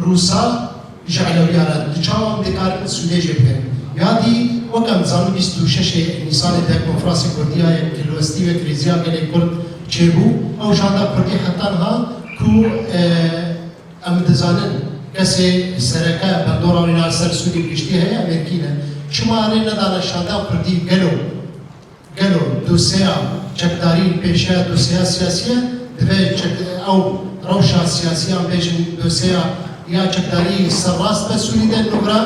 Rûsa ji Elewiya re. Di çawa em dikarin sûdê jê bikin? Ya dî, wek em dizanin, bîst û şeşê Nîsanê de konferansê Kurdî ya yek li westî wek rêziya gelê Kurd çêbû. Ew şanda Kurdî heta niha ku, e, em dizanin kesê sereke bandora wî li ser Sûrî bi giştî heye, Amerîkî ne. Çima rê nedane şanda Kurdî gelo? Gelo dosyeya çekdarî pêşiya dosyeya siyasî ye? Divê çek-, ew rewşa siyasî, yan bêjin dosyeya ya çekdarî serrast be Sûrî de, nû re,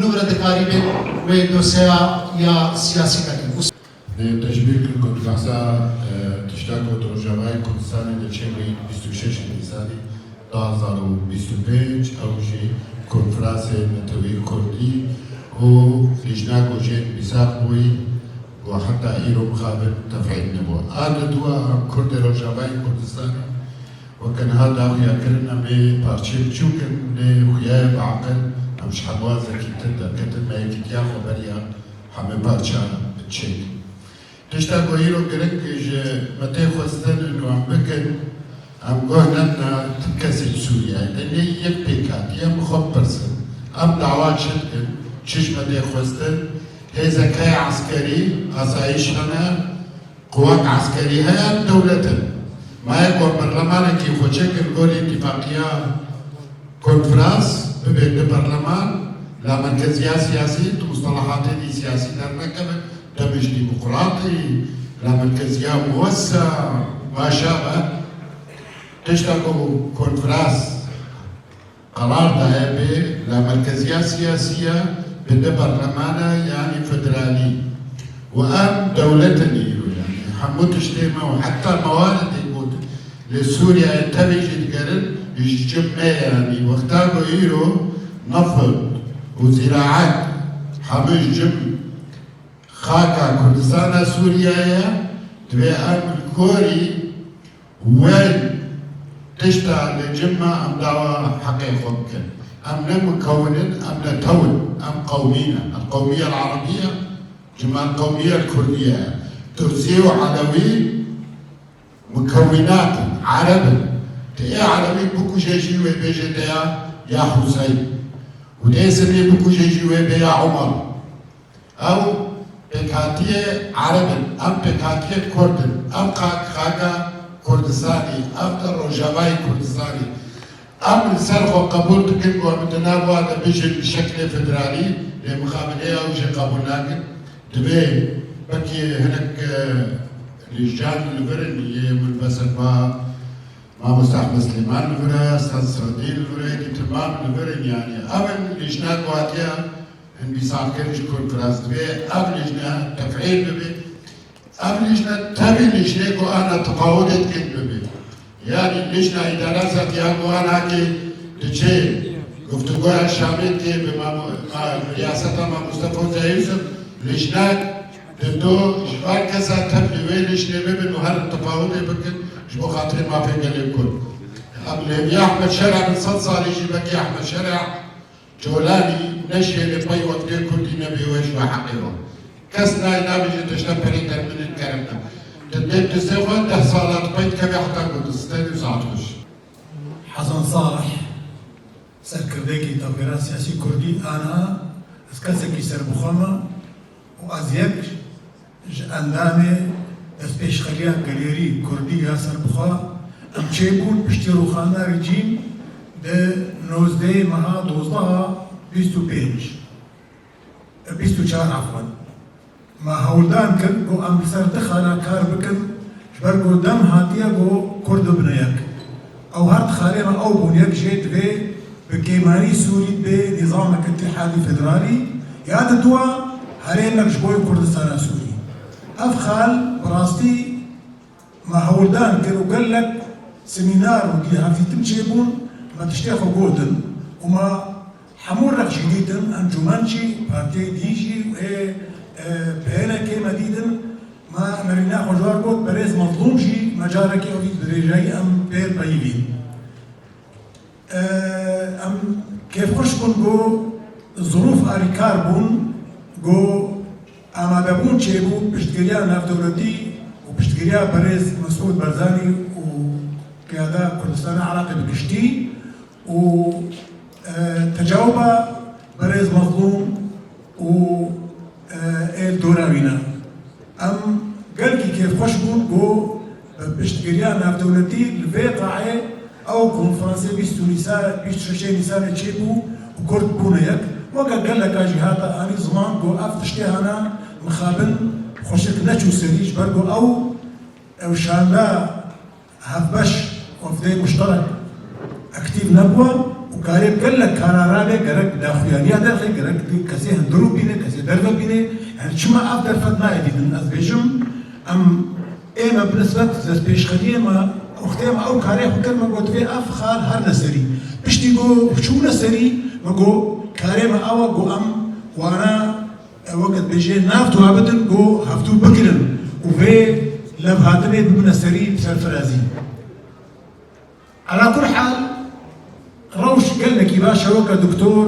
nû re dikarîbin wê dosyeya ya siyasî vekin. Dê tecbîr kir ku di behsa, e, tişta ku di Rojavayê Kurdistanê de çêbûyî bîst û şeş Nîsanê du hazar û bîst û pênc, ew jî konferansê netewî Kurdî û lijna ku jê mîsaq bûyî, û heta îro mixabin tefîl nebû. A di dua em Kurdê Rojavayê Kurdistanê weke niha da xuya kirin, em ê parçeyê biçûk in, lê xuya ye bi aqil, em ji hemû zekîtir derketin, me yekîtiya xwe beriya hemî parça çêkin. Tişta ku îro giring ji me tê xwestin û em bikin, em guh nedine ti kesê ji Sûriyeyê. Tenê yek pêk hatiye, em xwe bipirsin. Em dawa çi dikin? Çi ji me tê xwestin? Hêzek heye eskerî, asayîş hene, quwet eskerî heye, em dewlet in. Ma yek we berlemanekî xwe çêkin gorî îtîfaqiya Konferans bibe di berleman, lamerkeziya siyasî, di mustalahatê dî siyasî dernekevin, demê ji demokratî, lamerkeziya muwessa, baş e. Tişta ku konferans qerar daye bê, lamerkeziya siyasî ye, bi di berleman e, yanî federalî. Û em dewlet in îro, yanî hemû tiştê me û heta mewaridê ku Li Sûriyeyê tevî jî digerin, ji cim me ye, yanî wexta ku îro neft û ziraet hemû ji cim xaka Kurdistana Sûriyeyê ye, divê em li gorî wê tişta li cim me em dawa heqê xwe bikin. Em ne mukewin in, em netew in, em qewmî ne. El qewmiye el erebî ye, cima el qewmiye el kurdî ye. Tursî û elewî Mukewwînat in, ereb in. Tu ê erebî bikuje jî wê bêje te ya, ya Huseyîn. Û tu ê sinnî bikuje jî wê bê ya Umar. Ew pêkhatiyê ereb in, em pêkhatiyê kurd in, em xak xaka Kurdistanî, ev de rojavayê Kurdistanî. Em li ser xwe qebûl dikin ku em di nav wa de bijin bi şeklê federalî, lê mixabinê ew jî qebûl nakin. Divê belkî hinek, e, lîjan li vir in, yê min beser ba Mamoste Ehmed Silêman li vir e, Stad Sa'dî li vir e, dîtir mam li vir in, yanî ev in lîjna ku hatiye hin bîsarkirin ji konferans, divê ev lîjne tefîl bibe. Ev lîjne tevî lîjnê ku ana tefawudê dikin bibe. Yanî lîjna îdara zatiya ku ana ki diçe guftûgoya Şamê dike bi mamo-, ma-, riyaseta Mamoste Fozya Yusuf, lîjne dido ji van kesa tev li wê lîjnê bibin û her tefawudê bikin ji bo xatirê mafê gelê Kurd. Em li hêviya Ehmed Şereh bin sed salî jî, belkî Ehmed Şereh Colanî neşêrê pey wextê Kurdî nebê wê ji we heqê we. Kes nayê nabêje tişta perê derminin kerem ne. Di dê distê xwe deh sala di pey dikeve heta ku distê nîv saet xweş. Hezan Salih, serkirdeyekî tevgera siyasî kurdî ana, ez kesekî serbixwe me û ez yek ji endamê destpêşxeriya gelêrî kurdî ya serbixwe em çêbûn piştî rûxandina rejîm di nozdehê meha dozdeh bîst û pênc, bîst û çar efwan. Me hewldan kir ku em li ser du xala kar bikin, ji ber ku dem hatiye ku Kurd bibine yek. Ew her du xalê me ew bûn, yek jê divê bi kêmanî Sûrî bê nîzamek îtîhadî federalî, ya di dua herêmek ji bo Kurdistana Sûrî. Ev xal bi rastî me hewldan kir û gelek semînar û dî hevdîtin çêbûn, me tiştê xwe gotin û me hemû rex jî dîtin, encûmen jî, partiyê dî jî û ê, e, P N K me dîtin, me nerîna xwe ji wan got, berêz Mezlûm jî me carekê ew dît bi dirêjayî em pê peyivîn. Em kêfxweş bûn ku zirûf alîkar bûn, ku amadebûn çêbû piştgiriya navdewletî û piştgiriya berêz Mesûd Barzanî û qiyada Kurdistana Iraqê bi giştî û, e, tecawuba berêz Mezlûm û, e, ê li dora wî ne. Em gelkî kêfxweş bûn ku bi piştgiriya navdewletî li vê qaê ew konferansê bîst û nîsa-, bîst û şeşê Nîsanê çêbû û Kurd bûne yek. Weke geleka jî hate anî ziman ku ev tiştê hana mixabin xweşik neçû serî, ji ber ku ew, ew şanda hevbeş, wefdê muşterek aktîf nebûye û karê gelek kara rabe, gerek daxuyaniya derxê, gerek kesê hundirû bîne, kesê derve bîne. Yani çima ev derfet nayê dîtin? Ez bêjim, em ê me bi nisbet destpêşxeriyê me, wextê me ew karê xwe kir, me got, divê ev xal herne serî. Piştî ku çûne serî, me got, karê me ew e ku em wana E, weke dibêje, nav dua bidin ku hevdû bigirin û vê levhatinê bibine serî bi serfirazî. Ala kul hal, rewş gelekî baş e, weke doktor,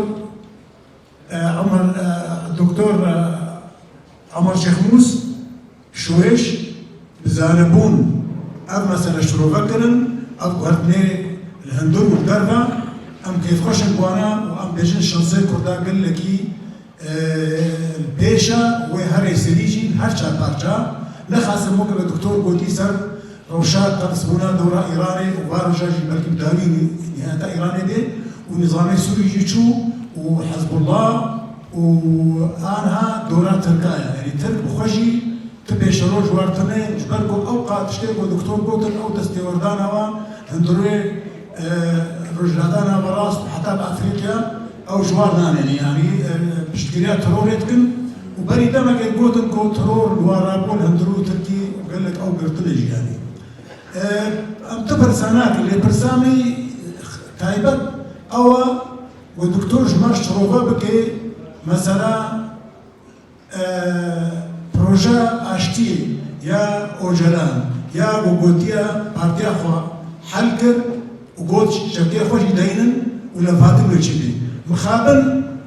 e, Omer, e, doktor, e, Omer Şêxmûs, Wêj bi zanebûn ev mesele şirove kirin, ev guhertinê li hundir û li derve, em kêfxweş in bi wana û em bêjin şansê Kurda gelekî, e, li pêş e, wê herê serî jî her çar parça. Nexasim weke bi doktor gotî ser rewşa qedisbûna dewra Îranê û van roja jî belkî bi dawî nî-, nîhayeta Îranê bê û nîzamê Sûrî jî çû û Hezbullah û anha dora Tirka ye. Yanî Tirk bi xwe jî ti pêşeroj war tune, ji ber ku ew qat tiştê ku doktor gotin, ew destêwerdana wan hundirê, e, Rojhilata Naverast û heta bi Afrîkya ew ji war nanêne, yanî, e, piştgiriya terorê dikin û berî demekê gotin ku teror li wan rabû li hundirû Tirkî û gelek ew girtine jî, yanî. E, em tu pirsa nakin, lê pirsa me taybet ew e, ku doktor ji me şirove bike, mesela, e, projeya aştiyê ya Ocalan ya ku gotiya partiya xwe hel kir û got çekê xwe jî deynin û levhatin wê çi bî. Mixabin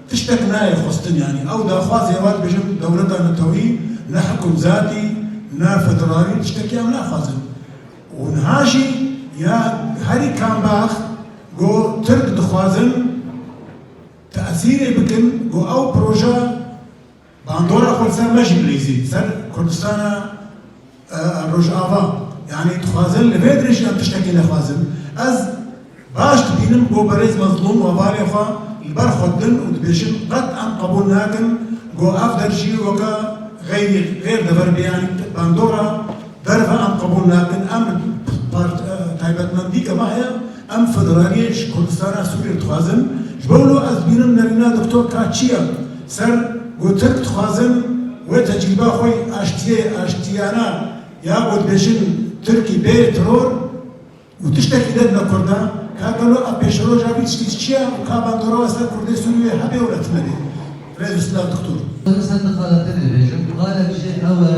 tiştek nayê xwestin, yanî ew daxwazê wan dibêjin dewleta netewî, ne hikum zatî, ne federalî, tiştekî em naxwazin. Û niha jî ya herî kambax ku Tirk dixwazin tesîrê bikin ku ew proje bandora xwe li ser me jî bilîzî, ser Kurdistana, e, Rojava. Yanî dixwazin li vê dirê jî em tiştekî nexwazin. Ez baş dibînim ku berêz Mezlûm hevalê xwe li ber xwe didin û dibêjin qet em qebûl nakin ku ev der jî weke xeyrî, xêr dever bê, yanî bandora derve em qebûl nakin. Em part-, e, taybetmendî ke me heye, em federaliyê ji Kurdistana Sûriyê dixwazin. Ji bo wilo ez dibînim nerîna doktor ka çi ye ser ku Tirk dixwazin wê tecrîba xwe yê aştiyê, aştiyana ya ku dibêjin Tirkî bê teror, û tiştekî nedine Kurda, ka gelo ev pêşeroja vî tiştî çi ye û ka bandora wê ser Kurdê Sûrî wê hebe û ne tune bê. Rêz û silav doktor. Min ser di xala tenê bêjim. Xalek jê ew e,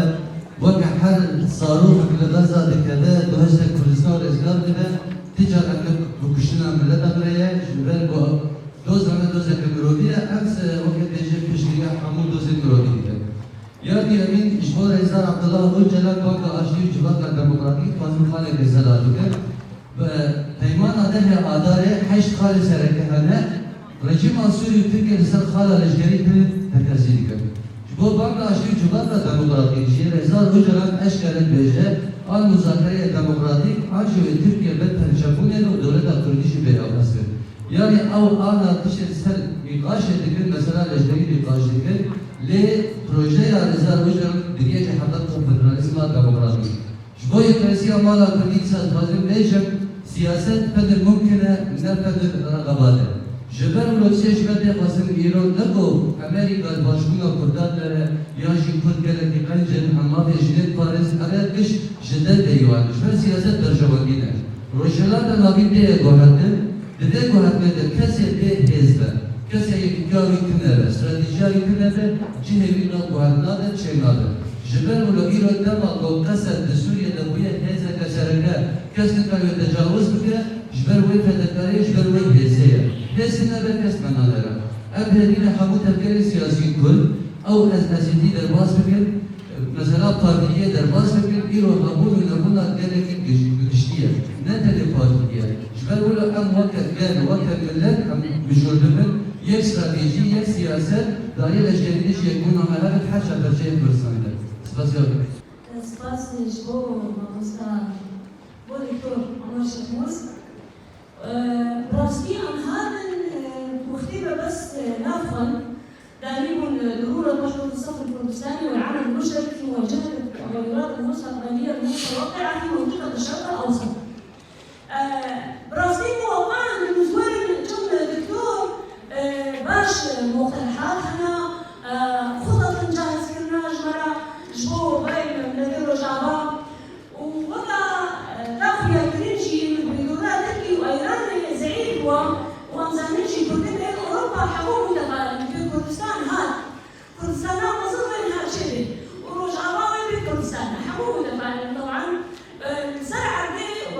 weke her zarokek li Gaza dikeve, bihişte Kurdistan rêzgar dibe, ti car em li kuştina mileta re ye, ji ber ku doza me dozeke mirovî ye, em se weke bêje piştgiriya hemû dozên mirovî dikin. Ya duyemîn, ji bo Rêzdar Abdullah Ocalan banga aştî û civaka demokratîk dixwazim xaleke zêde bikim. Bi peymana dehê Adarê heşt xalê sereke hene. Rejîma Sûrî û Tirkiye li ser xala leşkerî tune tekezî dikin. Ji bo banga aştî û civaka demokratîk jî Rêzdar Ocalan eşkere dibêje, an muzakereyê demokratîk, an jî wê Tirkiye be pençebûnê û dewleta Kurdî jî bê axiftin. Yanî ew ana tiştê li ser nîqaşê dikin, mesela leşkerî nîqaş dikin, lê projeya Rêzdar Ocalan digihê jî heta konfederalîzma demokratîk. Ji bo yekresiya mala Kurdî dîsa dixwazim bêjim, siyaset qedir mumkin e, ne qedir reqebat e. Ji ber wilo tiştê ji me tê xwestin îro ne ku Amerîka li başbûna Kurdan de ye, yan jî Kurd gelekî qenc in, em mafê jinê diparêzin, ev ya giş ji dengê wan e. Ji ber siyaset berjewendî ne. Rojhilata Navîn tê guhertin, di vê guhertinê de kesê bê hêz be, kesê yekîtiya wî tune be, stratejiya wî tune be, cihê wî nav guhertina de çênabe. Ji ber wilo îro dema ku Qesed di Sûriyê de bûye hêzeke sereke, kes nikare wê tecawiz bike, ji ber wê fedekariyê, ji ber wê hêzê ye. Hêz tune be kes me nanere. Ev hêvîna hemû tevgerên siyasî Kurd, ew ez, ez êdî derbas bikim, mesela partiyê derbas bikin, îro hebûn û nebûna gelekî giş-, giştî ye. Ne tenê partî ye. Ji ber wilo em weke gel, weke milet em mijûl bibin, yek stratejî, yek siyaset, dariyê leşkerî jî yekbûna me hebin her çar perçeyên Kurdistanê de. Spasiya. Spas ji bo mamosta, bo doktor Anwar Şehmûs. Bi rastî em hatin, e, wextê me bes, e, nav xwend. Danîbûn, e, ضرورة محور الصف الكردستاني والعمل المشترك في مواجهة التغيرات المستقبلية المتوقعة في منطقة الشرق الأوسط. E, bi rastî ku wan li nizwerin çend doktor, e, baş, e, muqterehat hene, e, xutat in cahizkirina ji me re ji bo vay miletê Rojava. û weka, e, daxuyakirin jî li bêdora Tirkî û Îranê zeîf bû, û em zanin jî Kurdin ê Ewropa hemû mutefalin, bi Kurdistan hat. Kurdistana mezin wê niha çê bê. Û Rojava wê bê Kurdistan. Hemû mutefalin, teban, e, li ser erdê û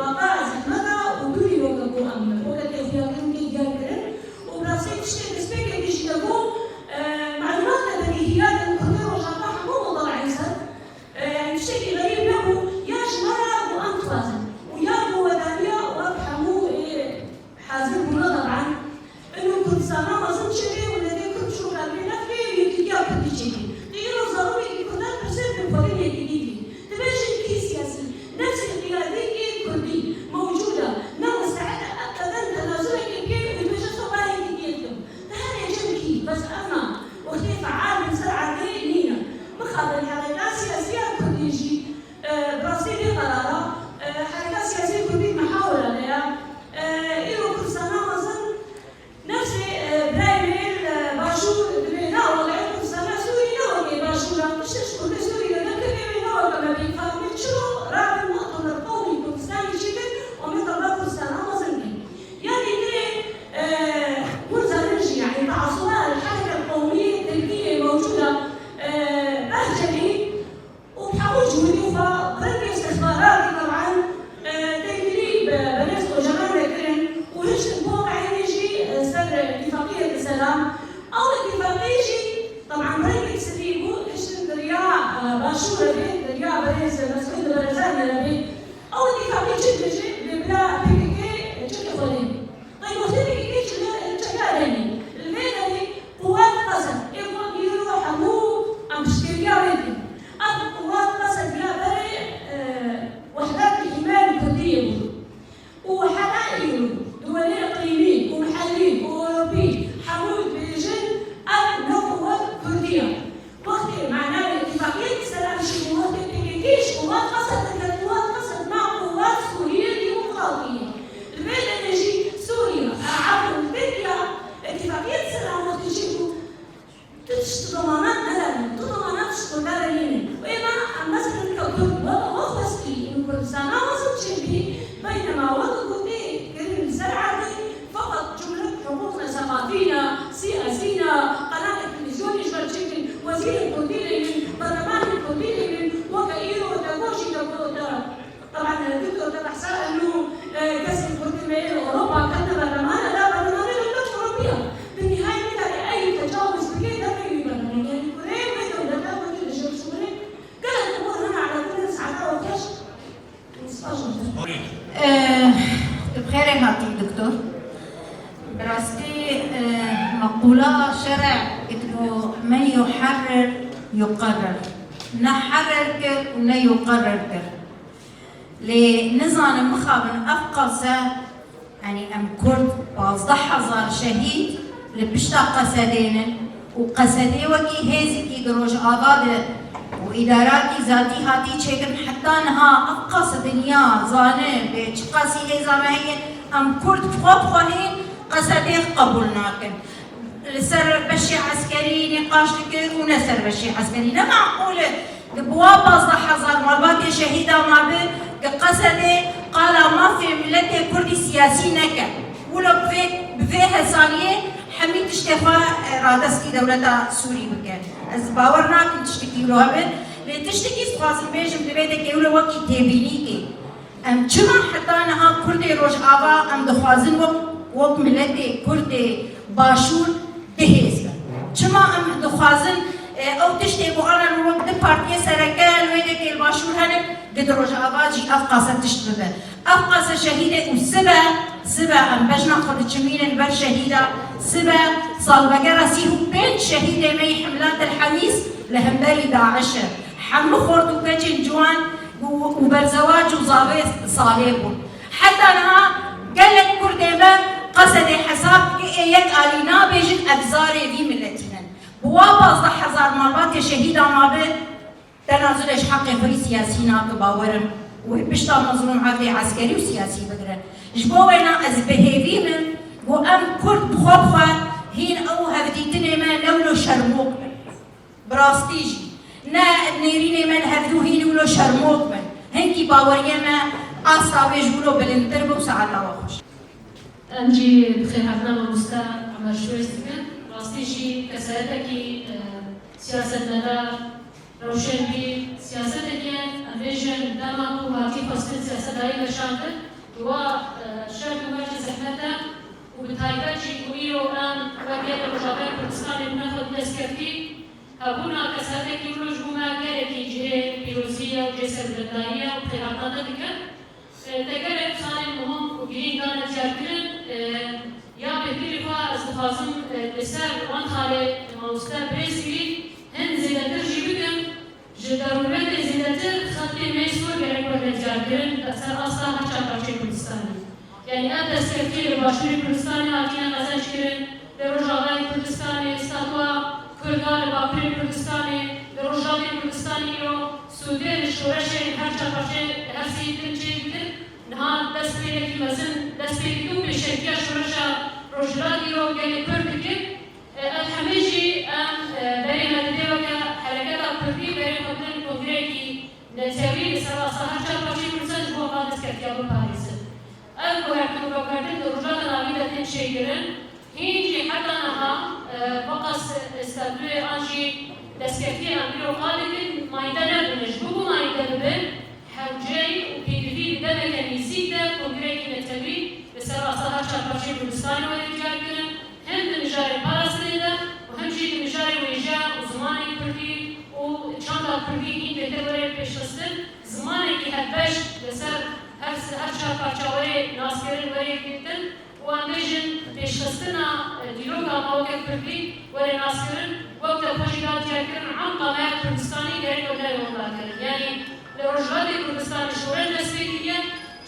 Başûr re bê, li ya berêz Mesûd Barzanî re bê. Ew îtîfaqî çi dibêje, lê bila P K K çi dixwîne. Qey wextê P K K çi li, çi li derê. Li vê derê quwat Qesed, ê ku em îro hemû em piştgiriya wê dikin. Ev quwat Qesed ya berê, e, wehdet hîmên Kurdiyê bû. û heta îro duwelê iqlîmî û mihellî û ewropî hemû dibêjin ev ne quwet Kurdî ye. Wextê manayê Îtîfaqiyet Selam jî û wextê P K K jî quwet Qesed dike, quwet Qesed ma quwet Sûriyê Demokratî ye. Li vê derê jî Sûriye, efûn, Tirkiye Îtîfaqiyet Selam wextê jî bû. Tu tişt tu domanan nelerî, tu domanan tişt tu nelerî. Û êma em meselin ke Kurd weke xwe xwestî, û Kurdistana xwestin çêbî, beynema weke ku tê kirin li ser erdê, feqet cumhuriyet hiqûqna seqafî ne, siyasî ne, qenalê televîzyonê ji ber çêkin, wezîrên Kurdî lê yin, berlemanên Kurdî lê yin, weke îro te got jî te got te. Teban, e, Doktor, te behsa enû, e, kesên Kurdî me yên Ewropa ketine berlemane, la berlemane dewlet Ewropî ye. Bi nihayê nîkarî ey tecawuz bike, derveyî wî berleme. Yanî kurê me dewleta Kurdî li jêr şûnê gelek umur hene ala kulli saeta û xweş. Spas ji te. E, tu bi xêrê hatî, Doktor. Bi rastî, e, meqûla şerê got, men yuharrir yuqarrir. Ne harrir kir û ne yuqarrir kir. Lê nizanim mixabin ev qase, yanî em Kurd pazdeh hezar şehîd li pişta Qesedê ne û Qesedê wekî hêzekî di Rojava de û îdarakî zatî hatî çêkirin, heta niha ev qase dinya zane bê çiqasî hêza me heye, em Kurd bi xwe bi xwe hîn Qesedê qebûl nakin. Li ser beşê eskerî nîqaş dike û ne ser beşê eskerî. Ne meqûl e di bi wa pazdeh hezar malbatê şehîda mabe, di Qesedê qala mafê miletê Kurdî siyasî neke. Wilo bi vê, bi vê hesaniyê hemî tiştê xwe, e, radestî dewleta Sûrî bike. Ez bawer nakim tiştekî wilo hebe, lê tiştekî ez dixwazim bêjim, divê dekê wilo wekî têbînîkê. Em çima heta niha Kurdê Rojava em dixwazin wek, wek miletê Kurdê Başûr du hêz bin? Çima em dixwazin, e, ew tiştê ku ana wek du partiyê sereke li wê dekê li Başûr hene, di, di Rojava jî ev qase tişt bibe? Ev qase şehîdê û sibe, sibe em bejna xwe diçimînin ber şehîda, sibe salvegera sî û pênc şehîdê me yî Himla Tel Hemîs li hemberî DAIŞ e. Hemû xort û keçên ciwan û, û berzewac û zavê salê bûn. Heta niha gelek Kurdê me Qesedê hesab dike, ê yek alî nabêjin ev zarê vî miletî ne. Bi wa pazdeh hezar malbatê şehîda mabe, tenazulê ji heqê xwe yî siyasî nake, bawer im wê pişta mezlûm heqê eskerî û siyasî bigire. Ji bo wêna ez bi hêvî me ku em Kurd bi xwe bi xwe hîn ew hevdîtinê me ne wilo şermok bin. Bi rastî jî, ne nêrînê me li hevdû hîn wilo şermok bin. Hinkî baweriyê me asta wê ji wilo bilindtir be û saeta we xweş. Em jî bi xêrhatina mamoste Emer Şûrês dikin. Rastî jî kesayetekî, e, siyasetmedar, rewşenbîr, siyasetekî em bêjin dema ku hatî xwestin siyaset dayî veşandin, di wa, e, şert û mercê zehmet de û bi taybet jî ku îro em wek gelê Rojavayê Kurdistanê bûne xwe destkeftî, hebûna kesayetekî wilo ji bo me gelekî cihê pîrozî ye û cihê serbiletdayî ye û xêrhatina te dikin. E, te gelek xalên muhim û girîng dane diyarkirin. E, ya bêhtirî xwe ez dixwazim, e, li ser wan xalê mamoste birêz kirî hin zêdetir jî bikim. Ji darûmetê zêdetir xetê me sor gerek were diyarkirin li ser asta her çar parçeyê Kurdistanê. Yanî ev destkeftiyê li Başûrê Kurdistanê hatine qezenc kirin, li Rojavayê Kurdistanê, statûa Kurda li Bakurê Kurdistanê, li Rojavê Kurdistanê îro sûdê li şoreşê her çar parçeyê her sê din çêdikin. Niha destpêkekî mezin, destpêkî û pêşertiya şoreşa Rojhilat îro gelê Kurd dike. E, ev hemî jî em, e, berê me didê weke hereketa Kurdî, berê xwe bidin kongrekî netewî li ser asta her çar parçeyê Kurdistan ji bo van destkeftiyê biparêzin. Ev guhertin û vekerdin di Rojhilata Navîn de tên çêkirin. Hîn jî heta niha, e, veqas statûyê an jî destkeftiyê em îro qal dikin, mayînde nebûne. Ji bo ku mayînde bibin, hewceyî û pêdivî di demeke nêzîk de kongrekî netewî li ser asta her çar parçeyê Kurdistanê were diyar kirin, hem di mijarê parastinê de û hem jî di mijarê wêjeya û zimanê kurdî û çanda Hîn dê were pêşxistin, zimanekî hevbeş li ser her, her çar parça were naskirin, were yekgirtin û em bêjin pêşxistina, e, dîroka me weke kurdî were naskirin, wek te xwe jî da diyarkirin, emqa me ya Kurdistanê gerek ew nebe wenda kirin. Yanî li Rojhilatê Kurdistanê şoreş dest pê kiriye,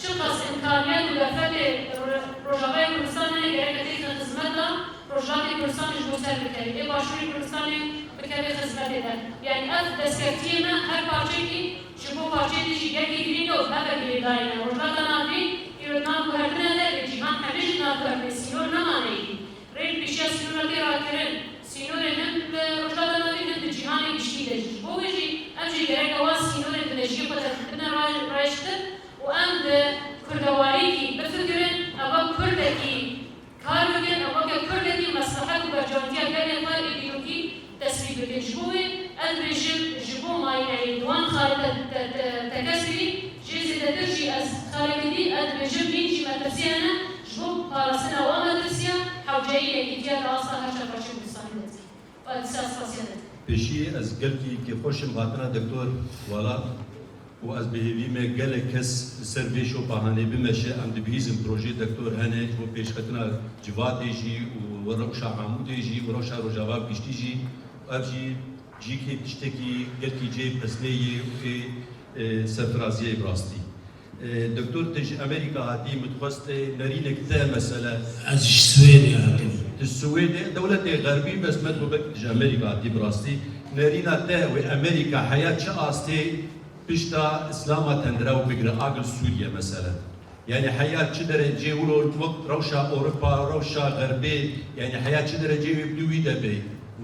çiqas îmkaniyet û derfetê Ro-, Rojavayê Kurdistanê hene gereke têxin xizmeta Rojhilatê Kurdistanê ji bo ser bikevê, ê Başûrê Kurdistanê bikevê xizmetê de. Yanî ev destkeftiyê me her parçekî ji bo parçeyê din jî gelkî girîng e û bi hev ve girêdayî ne. Rojhilata Navîn îro di nav guhertine de, lê cîhan hemî jî di nav guhertinê, sînor nemaneyî. Rê li pêşiya sînora tê rakirin. Sînorên him li Rojhilata Navîn him di cîhanê giştî de jî. Ji bo wê jî em jî gereke wan sînorên di mejiyê xwe de bidine ra-, rêştin û em bi kurdewarîkî bifikirin, em wek kurdekî kar bikin, em weke kurdekî meslehet û berjewendiya gelê xwe ê dîrokî tesbît bikin. Ji bo wê ez dibêjim, ji bo mayîneyê di wan xalê te-, te-, te-, tekesîrî jê zêdetir jî ez xalekî dî, ez dibêjim, hîn jî metirsî hene, ji bo parastina wan metirsiya hewceyî yekîtiya li asta her çar parçeyên Kurdistanê de dî. Û ez dîsa spasiya te dikim. Pêşî ez gelkî kêfxweş im hatina Doktor Welat û ez bi hêvî me gelek kes li ser vê şopa hanê bimeşe. Em dibihîzin projeyê Doktor hene ji bo pêşxistina civatê jî û rewşa Amûdê jî û rewşa Rojava bi giştî jî. Ev jî cîkê tiştekî gelkî cihê pesnê yê û ê, e, serfiraziyê ye bi rastî. E, Doktor, tu ji Amerîka hatî, min dixwest, e, nerînek te mesele. Ez ji Swêdê hatim. Tu Swêdê, dewletê xerbî, bes me digot belkî tu ji Amerîka hatî bi rastî. Nerîna te wê Amerîka heya çi astê pişta Îslama tendirew bigire, agil Sûriye mesele. Yanî heya çi derecê wilo wek rewşa Ewropa, rewşa Xerbê, yanî heya çi derecê wê bi dû wî de bê?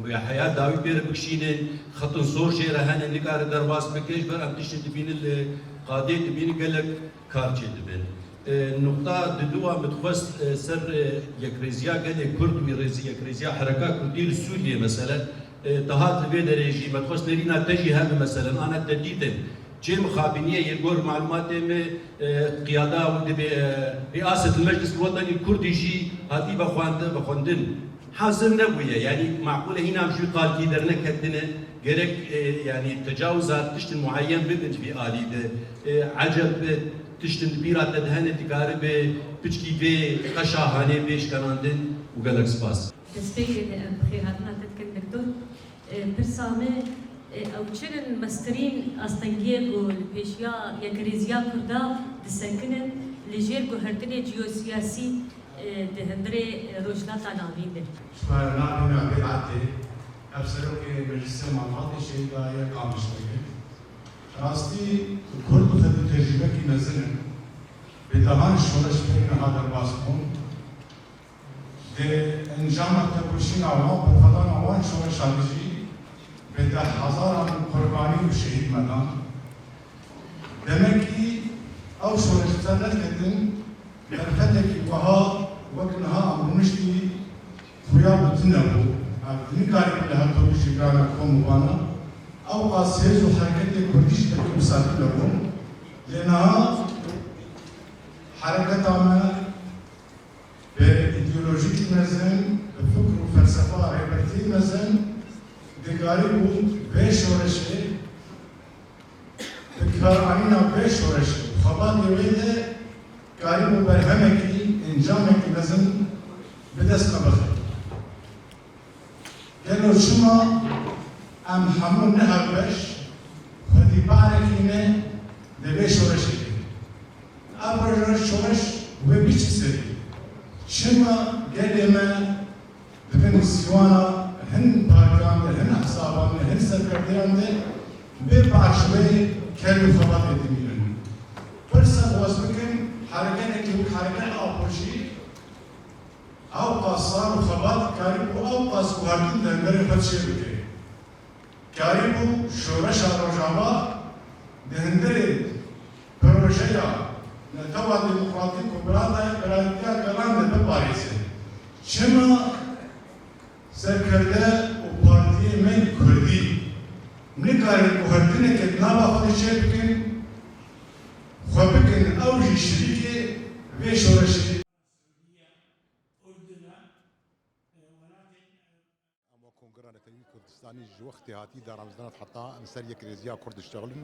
Û ya heya dawî pê re bikişînin, xetin sor jê re hene, nikare derbas bike, ji ber em tiştê dibînin li qadê dibînin gelek kar çêdibin. E, nuqta diduwa min dixwest, e, ser, e, yekrêziya gelê Kurd û rêzî yekrêziya hereka Kurdî li Sûriyê mesele, e, te hat li vê derê jî, me dixwest nerîna te jî hebe meselen, ana te dîtin. Çê mixabîniyê yê gor malumatê me, e, qiyada û dibê, e, Riyaset el Meclis Wetenî Kurdî jî hatî vexwend-, vexwendin. Hazir nebûye, yanî maqûl e hîna em ji wî qalkî derneketine, gerek, e, yanî tecawiza tiştin muayyen bibin vî alî de. E, ecel bi tiştin di bîra te de hene dikaribe piçkî vê qeşa hanê bê şkenandin û gelek spas. Destpêkê de em bi xêrhatina te dikin, Doktor. E, pirsa me, e, ew çi in mestirîn astengiyê ku li pêşiya yekrêziya Kurda disekinin li jêr guhertinê ciyosiyasî, e, di hundirê Rojhilata Navîn de? Ji xwe navê me Ebê Etê, ev serokê Meclisê Malbatê Şehîda yê Qamişloyê. Rastî Kurd xwe di tecrûbekî mezin in. Bi dehan şoreş pêk niha derbas bûn. Di encama têkoşîna wan, berxwedana wan şoreşa dijî bi dehhezaran qurbanî û şehîd me dan. Demekî ew şoreş ser neketin, derfetekî wiha wek niha em rûniştî xuya û tune bû. Ev nikarî li her topî jî birana kom û bana. Ewqas hêz û hereketê kurdî jî belkî wisa tune bûn. Lê niha hereketa me bi îdeolojîkî mezin, bi fikr û felsefa rêbertiyê mezin dikarîbû vê şoreşê, bi karanîna vê şoreşê û xebatê wê de karîbû berhemekî, encamekî mezin bi dest me bixe. Gelo çima em hemû ne hevbeş xwedî parekî ne di vê şoreşê de? Ev roj şoreş wê biçî serî. Çima gelê me di bin sîwana hin partiyan de, hin hesaba me, hin serkerdeyan de bê paşvê kel û xebatê dimînin? Pirsa ku ez bikim, hereketekî wek hereketa Apo jî ewqas sal û xebat karîbû ewqas guhertin di hundirê xwe çê bike. Karîbû şoreşa Rojava di hundirê projeya Netewa Demokratîk û Birada-, Birayetiya Gelan de biparêze. Çima serkerde û partiyê me yê Kurdî nikarin guhertineke di nava xwe de çê bikin, xwe bikin ew jî şirîkê vê şoreşê? Ama Kongreya Netewî Kurdistan. Kurdîstanî ji wextê hatî daranjdan heta em ser yekrêziya Kurd diştexilin.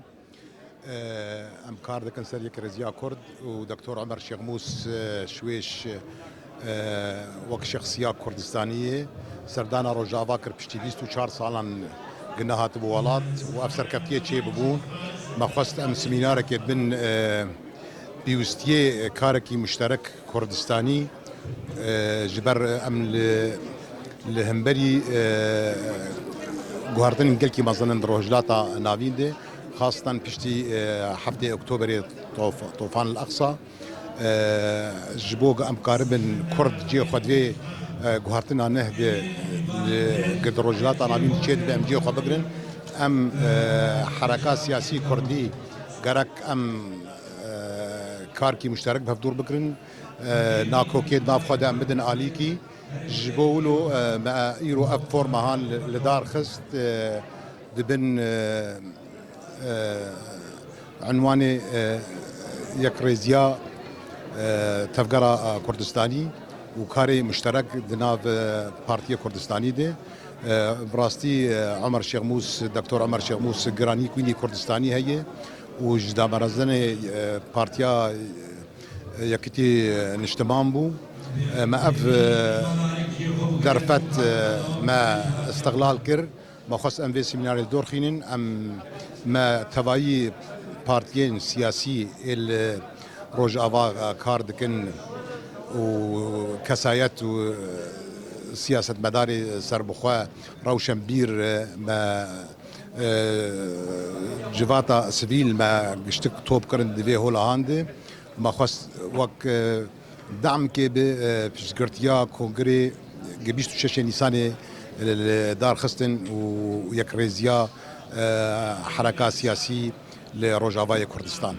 Em kar dikin ser yekrêziya Kurd û Doktor Omer Şêxmûs, e, Şwêş, e, wek şexsiya Kurdistaniyê serdana Rojava kir piştî bîst û çar salan gine hatibû welat û ev serkeftiyê çêbibû. Me xwest em semînarekê bin, e, pêwistiyê karekî muşterek Kurdistanî, e, ji ber em li, li hemberî, e, guhertinên gelkî mezin in di Rojhilata Navîn de, xastan piştî, e, heftê Oktoberê tof-, Tofan el Aqsa, e, ji bo ku em karibin Kurd cihê xwe di vê, e, guhertina neh de li, ku di Rojhilata Navîn çêdibe em cihê xwe bigirin, em, e, hereka siyasî Kurdî gerek em, e, karkî muşterek bi hev dûr bigirin, e, nakokê di nav xwe de em bidin alîkî. Ji bo wilo, e, me îro ev forma han li, li dar xist, e, dibin, e, e, unwanê, e, yekrêziya, e, Tevgera, e, Kurdistanî û karê muşterek di nav, e, Partiyê Kurdistanî de. E, bi rastî, e, Omer Şêxmûs, Doktor Omer Şêxmûs giranî kwînî Kurdistanî heye û ji damerezinê, e, Partiya, e, Yekîtî, e, Niştiman bû. E, me ev, e, derfet, e, me îstiqlal kir. Me xwest em vê semînarê dor xînin. Em, me tevayî partiyên siyasî ê li Rojava, e, kar dikin û kesayet û, e, siyasetmedarê serbixwe, rewşenbîr, e, me, e, civata sivîl me giştik top kirin di vê hola han de. Me xwest wek, e, demkê bi, e, piştgirtiya kongrê gi bîst û şeşê Nîsanê li, li dar xistin û yekrêziya, e, hereka siyasî li Rojavayê Kurdistan.